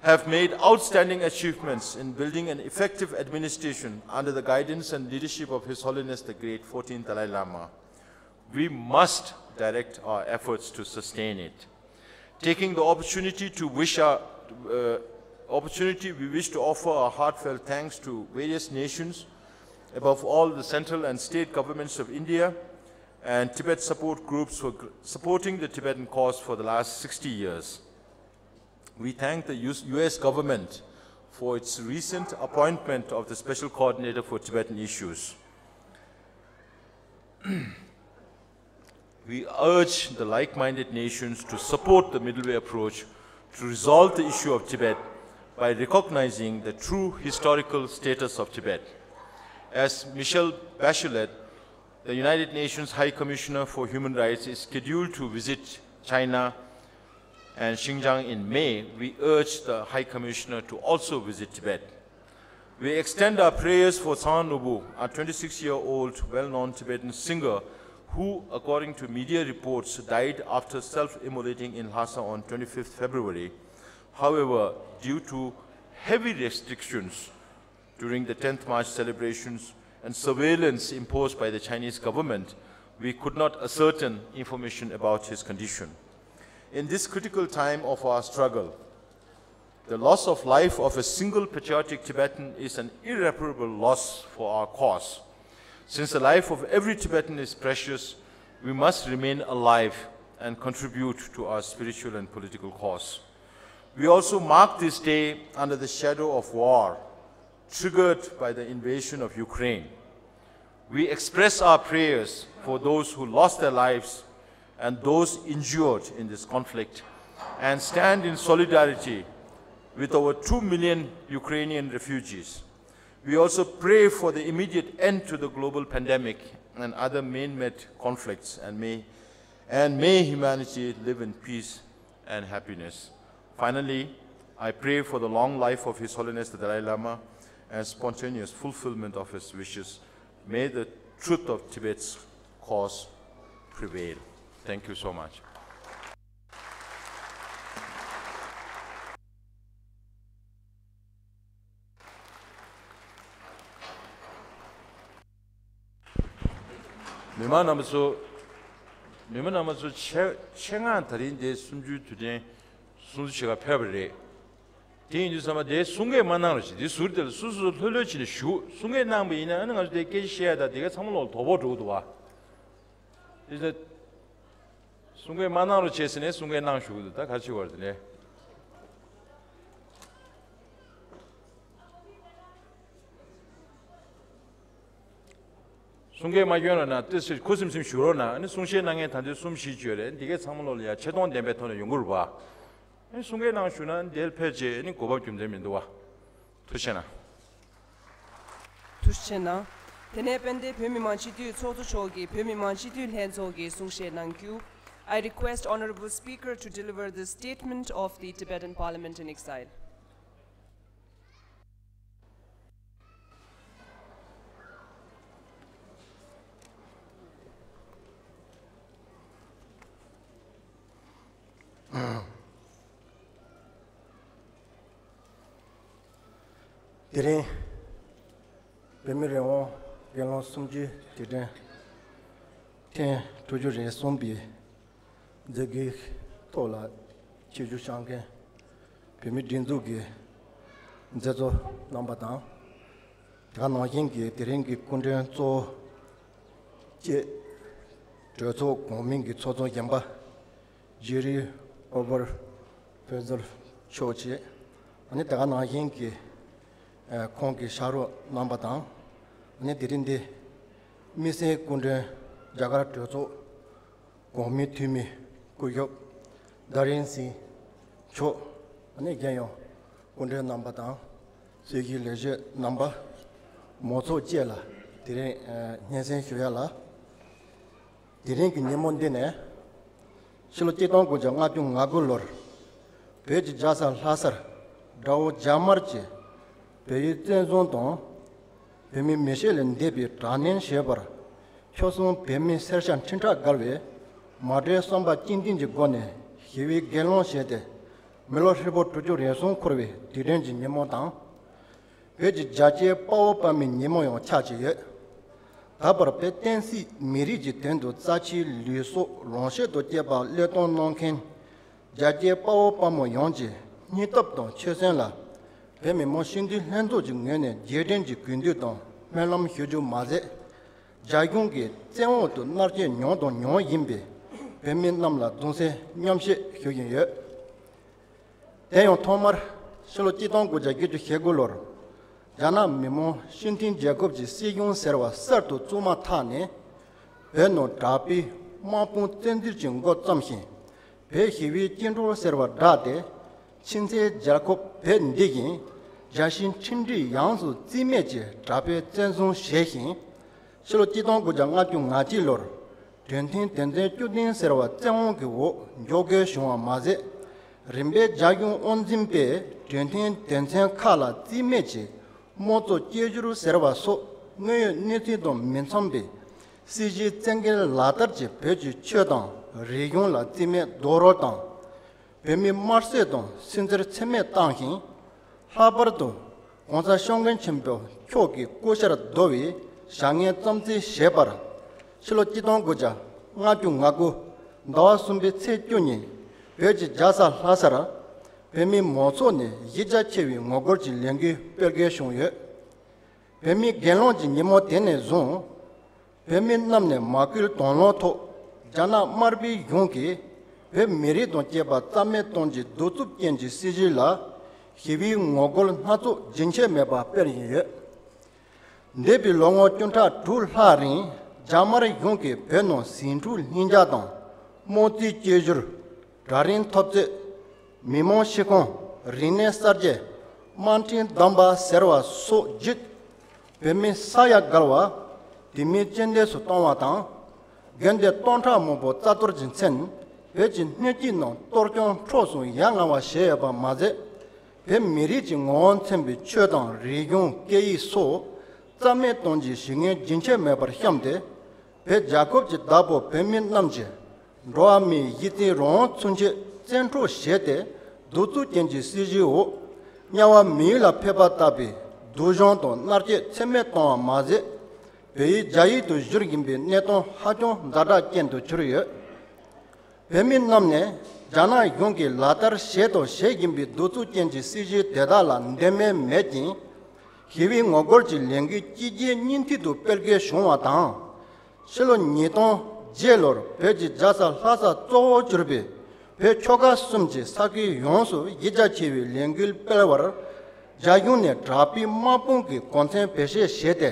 have made outstanding achievements in building an effective administration under the guidance and leadership of His Holiness the Great fourteenth Dalai Lama. We must direct our efforts to sustain it. Taking the opportunity to wish our, uh, opportunity, we wish to offer our heartfelt thanks to various nations, above all the central and state governments of India and Tibet support groups for gr-, supporting the Tibetan cause for the last sixty years. We thank the U S, U S government for its recent appointment of the Special Coordinator for Tibetan Issues. We urge the like-minded nations to support the middle way approach to resolve the issue of Tibet by recognizing the true historical status of Tibet. As Michelle Bachelet, the United Nations High Commissioner for Human Rights, is scheduled to visit China and Xinjiang in May, we urge the High Commissioner to also visit Tibet. We extend our prayers for Tshang Nöbu, a twenty-six-year-old well-known Tibetan singer who, according to media reports, died after self-immolating in Lhasa on twenty-fifth February. However, due to heavy restrictions during the tenth March celebrations and surveillance imposed by the Chinese government, we could not ascertain information about his condition. In this critical time of our struggle, the loss of life of a single patriotic Tibetan is an irreparable loss for our cause. Since the life of every Tibetan is precious, we must remain alive and contribute to our spiritual and political cause. We also mark this day under the shadow of war triggered by the invasion of Ukraine. We express our prayers for those who lost their lives and those injured in this conflict and stand in solidarity with over two million Ukrainian refugees. We also pray for the immediate end to the global pandemic and other man-made conflicts, and may, and may humanity live in peace and happiness. Finally, I pray for the long life of His Holiness the Dalai Lama and spontaneous fulfillment of his wishes. May the truth of Tibet's cause prevail. Thank you so much. མི་མང་རྣམ་པ་ཚོ། མི་མང་རྣམ་པ་ཚོ། ཆེད་ཆེད་མངགས་ད་རིང་འདིར་གསུམ་བཅུའི་དུས་དྲན་སྲུང་བརྩི་བྱེད་གར་ཕེབས་པ་རེད། དེ་ཡིན་དུས་ཙམ་པ་དེ་གསུང་སྐད་མ་གནང་རོགས་ཞེས། དེ་ཟུར་དེ་ལ་སུ་སུ་ལྷོད་ལྷོད་བྱས་ནས་བཞུགས། གསུང་སྐད་གནང་པ་ཡིན་ན་ཨ་ནི་ང་ཚོ་དེ་སྐད་ཆ་བཤད་ཡ་དང་དེ་ག་ཚང་མ་ལོག་དོ་ཕོག་འགྲོ་གི་འདུག་བ། དེ་ཚོ་གསུང་སྐད་མ་གནང་རོགས་བྱས་ཟེར་ནས་གསུང་སྐད་གནང་བཞུགས་གི་འདུག་ད་ག་རེ་བྱེད་དགོས་རེད་དེ་ནས། གསུང་སྐད་མ་སྐྱོན་རོགས་གནང་། ཏོག་ཙམ་ཁུ་སིམ་སིམ་བཞུགས་རོགས་གནང་། ཨ་ནི་གསུང་བཤད་གནང་མཁན་ད་དུང་གསུམ་བཞི་བརྗོད་རེད། འདི་གས་ཚང་མ་ལོག་ལ་ཡ་ཆེ་མཐོང་ལྡན་པའི་ཐོག་ནས་ཡོང་གི་རེད་པ། ཨ་ནི་གསུང་སྐད་གནང་བཞུགས་ན་འདིར་ཕེབས་རྗེས་ཨ་ནི་གོ་བབ་རྒྱུ་མཚན་མི་འདུག་བ། ཐུགས་རྗེ་གནང་། ཐུགས་རྗེ་གནང་། དེ་ནས་དཔལ་ལྡན་བོད་མི་མང་སྤྱི་འཐུས་ཚོགས་གཙོ་མཆོག་གིས་བོད་མི་མང་སྤྱི་འཐུས་ལྷན་ཚོགས་ཀྱི་གསུང་བཤད་གནང་རྒྱུ། I request Honorable Speaker to deliver the statement of the Tibetan Parliament in Exile. དེ་རིང་བོད་མི་རང་དབང་སྒེར་ལངས་གསུམ་བཅུའི་དུས་དྲན་ཐེངས་དྲུག་ཅུ་རེ་གསུམ་པའི་མཛད་སྒོའི་ཐོག་ལ་ཆིབས་བསྒྱུར་བསྐྱངས་མཁན་བོད་མིའི་སྒྲིག་འཛུགས་ཀྱི་མཛད་གཙོ་རྣམ་པ་དང་། དེ་ག་ནང་བཞིན་གྱི་དེ་རིང་གི་སྐུ་མགྲོན་གཙོ་བོ་བཅས་གྲོས་ཚོགས་གོང་མའི་གི་ཚོགས་གཙོ་གཞོན་པ་ཇུ་རི་ཨོ་བར་བྷེ་ཟལ་མཆོག་བཅས། ཨ་ནི་དེ་ག་ནང་བཞིན་གྱི་ཨ་ཁོང་གི་ཕྱག་རོགས་རྣམ་པ་དང་། ཨ་ནི་དེ་རིང་འདི་དམིགས་བསལ་སྐུ་མགྲོན་རྒྱ་གར་གྲོས་ཚོགས་གོང་མའི་འཐུས་མི་སྐུ་ཞབས་དཱ་རན་སིང་མཆོག་ཨ་ནི་རྒྱལ་ཡོངས་སྐུ་མགྲོན་རྣམ་པ་དང་། སྲིད་ཞུའི་ལས་བྱེད་རྣམ་པ། མང་ཚོགས་བཅས་ལ་དེ་རིང་ཨ་སྙན་སེང་ཞུ་ཡ་ལ། དེ་རིང་གི་ཉིན་མོ་འདི་ནས་ཕྱི་ལོ་གཅིག་སྟོང་དགུ་བརྒྱ་ལྔ་བཅུ་ང་དགུ་ལོར་བོད་ཀྱི་རྒྱལ་ས་ལྷ་སར་དགྲ་བོ་རྒྱ་དམར་གྱིས་བལ་ཡུལ་བཙན་བཟུང་དང་། བོད་མིའི་མི་གཤིས་ལས་འདས་པའི་དྲག་གནོན་བྱས་པར། ཆོལ་གསུམ་བོད་མི་སེར་སྐྱ་ཁྲི་ཕྲག་བརྒལ་བས་མ་གྲོས་བསམ་པ་གཅིག་མཐུན་གྱི་སྒོ་ནས་ཞི་བའི་སྒེར་ལངས་བྱས་ཏེ། མི་ལོ་ཧྲིལ་པོ་དྲུག་ཅུ་རེ་ཟུང་འཁོར་བའི་དུས་དྲན་གྱི་ཉིན་མོ་དང་། བོད་ཀྱི་རྒྱལ་གཅེས་དཔའ་བོ་དཔའ་མོའི་ཉིན་མོ་ཡང་ཆགས་ཀྱི་ཡོད། ད་བར་བོད་བསྟན་སྲིད་མི་རིགས་ཀྱི་དོན་དུ་རྩ་ཆེའི་ལུས་སྲོག་ལོངས་སྤྱོད་དུ་བསྐྱེད་པ་བློས་གཏོང་གནང་མཁན་རྒྱལ་གཅེས་དཔའ་བོ་དཔའ་མོ་ཡོངས་ཀྱི་སྙིང་སྟོབས་དང་ཆོད་སེམས་ལ། བོད་མི་མང་སྤྱི་འཐུས་ལྷན་ཚོགས་ཀྱི་ངོས་ནས་རྗེས་དྲན་གྱི་གུས་འདུད་དང་སྨོན་ལམ་ཞུ་རྒྱུ་མ་ཟད། རྒྱ་གཞུང་གི་བཙན་འོག་ཏུ་མནར་གཅོད་མྱངས་དང་མྱོང་བཞིན་པའི་བོད་མི་རྣམས་ལ་གདུང་སེམས་མཉམ་སྐྱེད་ཞུ་བཞིན་ཡོད། དེ་ཡང་ཐོག་མར་ཕྱི་ལོ་གཅིག་སྟོང་དགུ་བརྒྱ་བརྒྱད་ཅུ་ཞེ་དགུ་ལོར་རྒྱ་ནག་མི་དམངས་སྤྱི་མཐུན་རྒྱལ་ཁབ་ཀྱི་སྲིད་གཞུང་ཟེར་བ་གསར་དུ་བཙུགས་མ་ཐག་ནས་བོད་ནང་དྲག་པོའི་དམག་དཔུང་བཙན་འཛུལ་གྱི་འགོ་བརྩམས་ཤིང་། བོད་ཞི་བའི་སྐྱིད་འགྲོ་ཟེར་བ་བསྒྲགས་ཏེ། ཕྱི་མཚན་རྒྱལ་ཁབ་བོད་འདི་བཞིན་རྒྱལ་སྤྱིའི་ཁྲིམས་སྒྲིག་ཡོངས་སུ་རྩིས་མེད་ཀྱིས་དྲག་པོའི་བཙན་བཟུང་བྱས་ཤིང་། ཕྱི་ལོ་གཅིག་སྟོང་དགུ་བརྒྱ་ལྔ་བཅུ་ང་གཅིག་ལོར་གྲོས་མཐུན་དོན་ཚན་བཅུ་བདུན་ཟེར་བ་བཙན་དབང་གི་འོག་འཇོག་དགོས་བྱུང་བ་མ་ཟད། རིམ་པས་རྒྱ་གཞུང་དབང་འཛིན་པས་གྲོས་མཐུན་དོན་ཚན་ཁག་ལ་རྩིས་མེད་ཀྱིས་དམངས་གཙོ་བཅོས་བསྒྱུར་ཟེར་བ་སོགས་དངོས་ཡོད་གནས་ཚུལ་དང་མི་འཚམ་པའི་སྲིད་བྱུས་བཙན་འགེལ་ལག་བསྟར་གྱིས་བོད་ཀྱི་ཆོས་དང་རིག་གཞུང་ལ་རྩིས་མེད་རྡོག་རོལ་དང་། བོད་མིའི་དམར་གསོད་དང་སུན་གཙེར་ཚད་མེད་བཏང་ཞིང་། ལྷག་པར་དུ་༸གོང་ས་༸སྐྱབས་མགོན་ཆེན་པོ་མཆོག་གི་སྐུ་ཕྱྭར་བསྡུ་བའི་བྱ་ངན་བརྩམས་རྩིས་བྱས་པར། ཕྱི་ལོ་གཅིག་སྟོང་དགུ་བརྒྱ་ལྔ་བཅུ་ང་དགུ་ཟླ་བ་གསུམ་པའི་ཚེས་བཅུ་ཉིན་བོད་ཀྱི་རྒྱལ་ས་ལྷ་སར་བོད་མིའི་མང་ཚོགས་ནས་གཞི་རྒྱ་ཆེ་བའི་ངོ་རྒོལ་གྱི་ལས་འགུལ་སྤེལ་དགོས་བྱུང་ཡོད། བོད་མིའི་སྒེར་ལངས་ཀྱི་ཉིན་མོ་དེ་ནས་བཟུང་། བོད་མི་རྣམས་ནས་མ་སྐུལ་དང་བླངས་ཐོག་རྒྱ་ནག་དམར་པོའི་གཞུང་གིས་བོད་མི་རིགས་དང་བཅས་པ་རྩ་མེད་གཏོང་རྒྱུའི་གདུག་རྩུབ་ཅན་གྱི་སྲིད་བྱུས་ལ་ཞི་བའི་ངོ་རྒོལ་སྣ་ཚོགས་རྒྱུན་ཆད་མེད་པར་སྤེལ་བཞིན་ཡོད། འདས་པའི་ལོ་ངོ་བཅུ་ཕྲག་དྲུག་ལྷག་རིང་རྒྱ་དམར་གཞུང་གིས་བོད་ནང་ཟིང་འཁྲུག་ལྷིང་འཇགས་དང་དམངས་གཙོའི་བཅོས་བསྒྱུར། དྲག་རིམ་འཐབ་རྩོད། མི་མང་ཤི་ཁུངས། རིག་གནས་གསར་བརྗེ། དམངས་ཁྲིམས་བསྡམས་པ་ཟེར་བ་སོགས་བརྒྱུད། བོད་མི་ས་ཡ་བརྒལ་བ་དུས་མིན་རྐྱེན་འདས་སུ་བཏང་བ་དང་། དགོན་སྡེ་སྟོང་ཕྲག་མང་པོ་རྩ་གཏོར་གྱི་མཚོན་བོད་ཀྱི་སྣོད་བཅུད་རྣམས་གཏོར་སྐྱོན་འཕྲོག་བསྲུང་ཡ་ང་བ་བྱས་ཡོད་པ་མ་ཟད། བོད་མི་རིགས་ཀྱི་ངོ་བོ་མཚོན་པའི་ཆོས་དང་རིག་གཞུང་སྐད་ཡིག་སོགས་རྩ་མེད་གཏོང་རྒྱུའི་ཞི་ངན་རྒྱུན་ཆད་མེད་པར་བཤམས་ཏེ། བོད་རྒྱལ་ཁབ་ཀྱི་བདག་པོ་བོད་མི་རྣམས་ཀྱིས་འགྲོ་བ་མིའི་གཞི་རྩའི་རང་དབང་མཚོན་ཆེད་བཙན་འཕྲོག་བྱས་ཏེ། གདུག་རྩུབ་ཅན་གྱི་སྲིད་བྱུས་འོག་དམྱལ་བ་མི་ཡུལ་ལ་ཕེབས་པ་ལྟ་བུའི་སྡུག་སྦྱོང་དང་མནར་གཅོད་ཚད་མེད་བཏང་བ་མ་ཟད། བོད་ཡིག་རྒྱ་ཡིག་ཏུ་བསྒྱུར་བཞིན་པའི་གནས་སྟངས་ཧ་ཅང་ཛ་དྲག་ཅན་དུ་གྱུར་ཡོད། བོད་མི་རྣམས་ནས་ རྒྱ་ནག་གཞུང་གིས་ལག་བསྟར་བྱས་དང་བྱེད་བཞིན་པའི་གདུག་རྩུབ་ཅན་གྱི་སྲིད་བྱུས་དེ་དག་ལ་འདོད་མོས་མེད་ཅིང་། ཞི་བའི་ངོ་རྒོལ་གྱི་ལས་འགུལ་ཕྱི་རྒྱལ་སྙིང་ཐིག་ཏུ་སྤེལ་དགོས་བྱུང་བ་དང་། ཕྱི་ལོ་ཉིས་སྟོང་བརྒྱད་ལོར་བོད་ཀྱི་རྒྱལ་ས་ལྷ་སར་གཙོ་བོར་གྱུར་པའི་བོད་ཆོལ་ཁ་གསུམ་གྱི་ས་ཁུལ་ཡོངས་སུ་གཞི་རྒྱ་ཆེ་བའི་ལས་འགུལ་སྤེལ་བར་རྒྱ་གཞུང་ནས་དྲག་པོའི་དམག་དཔུང་གི་གོ་མཚོན་བེད་སྤྱོད་བྱས་ཏེ།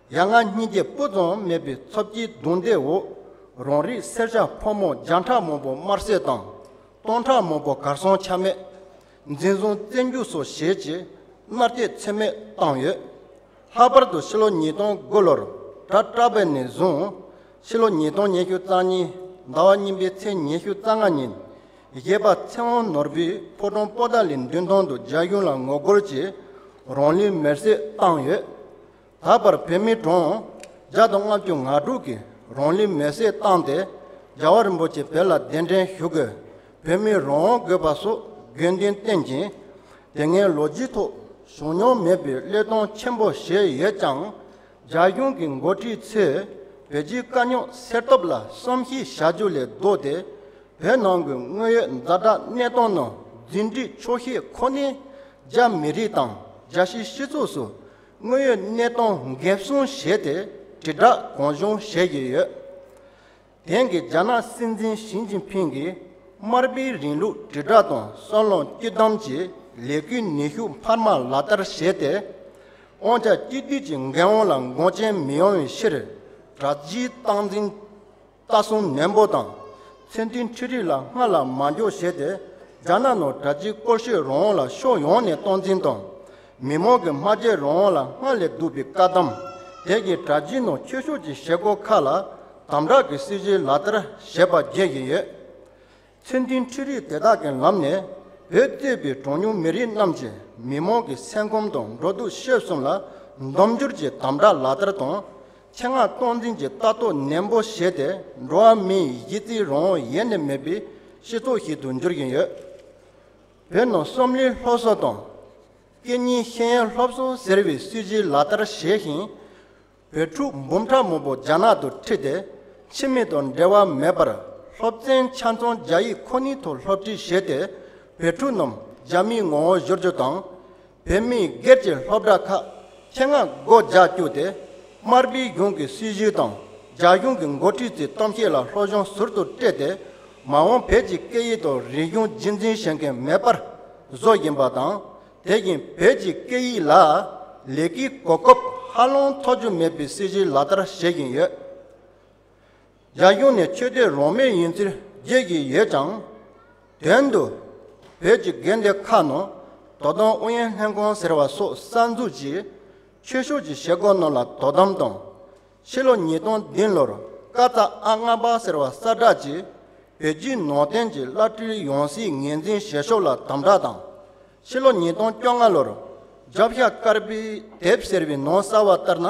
ཡ་ང་སྙིང་རྗེ་སྤུ་ཙམ་མེད་པའི་ཚབས་ཆེའི་རྡུང་རྡེག་འོག་རང་རིགས་སེར་སྐྱ་ཕོ་མོ་བརྒྱ་ཕྲག་མང་པོ་དམར་གསོད་དང་། སྟོང་ཕྲག་མང་པོ་གར་སོང་ཆ་མེད། འཛིན་བཟུང་བཙོན་འཇུག་སོགས་བྱས་རྗེས་མནར་གཅོད་ཚད་མེད་བཏང་ཡོད། ལྷག་པར་དུ་ཕྱི་ལོ་ཉིས་སྟོང་དགུ་ལོར་གྲྭ་བཀྲ་བྷེ་ནས་བཟུང་ཕྱི་ལོ་ཉིས་སྟོང་ཉི་ཤུ་རྩ་གཉིས་ཟླ་བ་གཉིས་པའི་ཚེས་ཉི་ཤུ་རྩ་ལྔ་ཉིན་གཞས་པ་ཚེ་དབང་ནོར་བུས་ཕོ་བྲང་པོ་ཏཱ་ལའི་མདུན་ཐང་དུ་རྒྱ་གཞུང་ལ་ངོ་རྒོལ་གྱིས་རང་ལུས་མེར་སྲེག་བཏང་ཡོད། ད་བར་བོད་མི་གྲངས་བརྒྱ་དང་ལྔ་བཅུ་ང་དྲུག་གིས་རང་ལུས་མེར་སྲེག་བཏང་སྟེ་རྒྱལ་བ་རིན་པོ་ཆེ་བོད་ལ་གདན་འདྲེན་ཞུ་དགོས། བོད་མིའི་རང་དབང་དགོས་པ་སོགས་དགོས་འདུན་བསྟན་ཅིང་། དེ་སྔའི་ལོ་རྒྱུས་ཐོག་བྱུང་མྱོང་མེད་པའི་བློས་གཏོང་ཆེན་པོ་བྱས་ཡོད་ཀྱང་། རྒྱ་གཞུང་གི་འགོ་ཁྲིད་ཚོས་བོད་རྒྱའི་དཀའ་རྙོག་སེལ་ཐབས་ལ་བསམ་ཤེས་བྱ་རྒྱུ་ལས་ལྡོག་སྟེ། བོད་ནང་གི་དངོས་ཡོད་ཛ་དྲག་གནས་སྟངས་ནང་འཛིང་འཁྲུག་ཆོག་ཤེས་ཁོ་ནས་རྒྱ་མི་རིགས་དང་རྒྱལ་སྤྱིའི་སྤྱི་ཚོགས་སུ་དངོས་ཡོད་གནས་སྟངས་འགེབས་སྲུང་བྱས་ཏེ་དྲིལ་བསྒྲགས་གང་བྱུང་བྱེད་བཞིན་ཡོད། དེང་གི་རྒྱ་ནག་སྲིད་འཛིན་ཞི་ཅིན་ཕིང་གིས་དམར་པོའི་རིང་ལུགས་དྲིལ་བསྒྲགས་དང་གསར་ལམ་བཅུད་བསྡོམས་ཀྱི་ལས་འགུལ་ནུས་ཤུགས་འཕར་མ་ལག་བསྟར་བྱས་ཏེ། དབང་ཆ་གཅིག་སྡུད་ཀྱི་འགན་དབང་ལ་འགངས་ཆེན་མི་ཡོང་བའི་ཕྱིར་དྲ་རྒྱའི་སྟངས་འཛིན་ལྟ་སྲུང་ནན་པོ་དང་། མཚན་མཐུན་འཕྲུལ་རིག་ལ་སྔར་ལ་མ་འཇོག་བྱས་ཏེ། རྒྱ་ནག་ནང་དྲ་རྒྱའི་སྐོར་སྐྱོད་རང་དབང་ལ་ཕྱོགས་ཡོངས་ནས་སྟངས་འཛིན་དང་། མི་མང་གི་སྨྲ་བརྗོད་རང་དབང་ལ་སྔར་ལས་སྡུག་པའི་བཀག་སྡོམ། དེ་བཞིན་དྲ་རྒྱའི་ནང་ཆོས་ཕྱོགས་ཀྱི་བྱེད་སྒོ་ཁག་ལ་དམ་དྲག་གི་སྲིད་བྱུས་ལག་བསྟར་བྱས་པ་བརྗོད་བཞིན་ཡོད། མཚན་མཐུན་འཕྲུལ་རིག་དེ་དག་གི་ལམ་ནས་བོད་གཙོས་པའི་གྲངས་ཉུང་མི་རིགས་རྣམས་ཀྱི་མི་མང་གི་སེམས་ཁམས་དང་འགྲོ་འདུག་སྤྱོད་གསུམ་ལ་འདུམ་འགྱུར་གྱི་དམ་དྲག་ལག་བསྟར་དང་། ཆེད་མངགས་སྟངས་འཛིན་གྱི་ལྟ་རྟོག་ནན་པོ་བྱས་ཏེ། འགྲོ་བ་མིའི་གཞི་རྩའི་རང་དབང་ཡེ་ནས་མེད་པའི་སྤྱི་ཚོགས་ཤིག་ཏུ་འགྱུར་བཞིན་ཡོད། བོད་ནང་བསམ་བློའི་སློབ་གསོ་དང་། སྐད་གཉིས་ཤེས་ཡོན་སློབ་གསོ་ཟེར་བའི་སྲིད་བྱུས་ལག་བསྟར་བྱས་ཤིང་། བོད་ཕྲུག་འབུམ་ཕྲག་མང་པོ་རྒྱ་ནག་ཏུ་ཁྲིད་དེ། ཕྱི་མི་དང་འབྲེལ་བ་མེད་པར་སློབ་ཚན་ཆ་ཚང་རྒྱ་ཡིག་ཁོ་ནའི་ཐོག་སློབ་ཁྲིད་བྱས་ཏེ། བོད་ཕྲུག་རྣམས་རྒྱ་མིའི་ངོ་བོར་བསྒྱུར་རྒྱུ་དང་། བོད་མིའི་སྒེར་གྱི་སློབ་གྲྭ་ཁག་ཆེད་མངགས་སྒོ་རྒྱག་བཅུག་སྟེ། དམར་པོའི་གཞུང་གི་སྲིད་བྱུས་དང་། རྒྱ་གཞུང་གི་འགོ་ཁྲིད་ཚོའི་གཏམ་བཤད་ལ་སློབ་སྦྱོང་ཟུར་དུ་སྤྲད་དེ། མ་འོངས་བོད་ཀྱི་སྐད་ཡིག་དང་རིག་གཞུང་རྒྱུན་འཛིན་བྱེད་མཁན་མེད་པར་བཟོ་བཞིན་པ་དང་། དེ་བཞིན་བོད་ཀྱི་སྐད་ཡིག་ལ་ལས་ཀའི་གོ་སྐབས་ཧ་ལམ་ཐོབ་རྒྱུ་མེད་པའི་སྲིད་བྱུས་ལག་བསྟར་བྱེད་བཞིན་ཡོད། རྒྱ་གཞུང་ནས་ཆོས་དད་རང་མོས་ཡིན་ཚུལ་བརྗོད་ཀྱི་ཡོད་ཀྱང་། དོན་དུ་བོད་ཀྱི་དགོན་སྡེ་ཁག་ནང་དོ་དམ་ཨུ་ཡོན་ལྷན་ཁང་ཟེར་བ་སོགས་གསར་འཛུགས་ཀྱིས་ཆོས་ཕྱོགས་ཀྱི་བྱེད་སྒོ་རྣམས་ལ་དོ་དམ་དང་། ཕྱི་ལོ་ཉིས་སྟོང་བདུན་ལོར་ཀ་ཙ་ཨ་ལྔ་པ་ཟེར་བ་གསལ་བསྒྲགས་ཀྱིས་བོད་བརྒྱུད་ནང་བསྟན་གྱི་བླ་སྤྲུལ་ཡང་སྲིད་ངོས་འཛིན་བྱེད་ཕྱོགས་ལ་དམ་དྲག་དང་། ཕྱི་ལོ་ཉིས་སྟོང་བཅོ་ལྔ་ལོར་རྒྱབ་ཤ་དཀར་པོའི་དེབ་ཟེར་བའི་ནང་གསལ་བ་ལྟར་ན།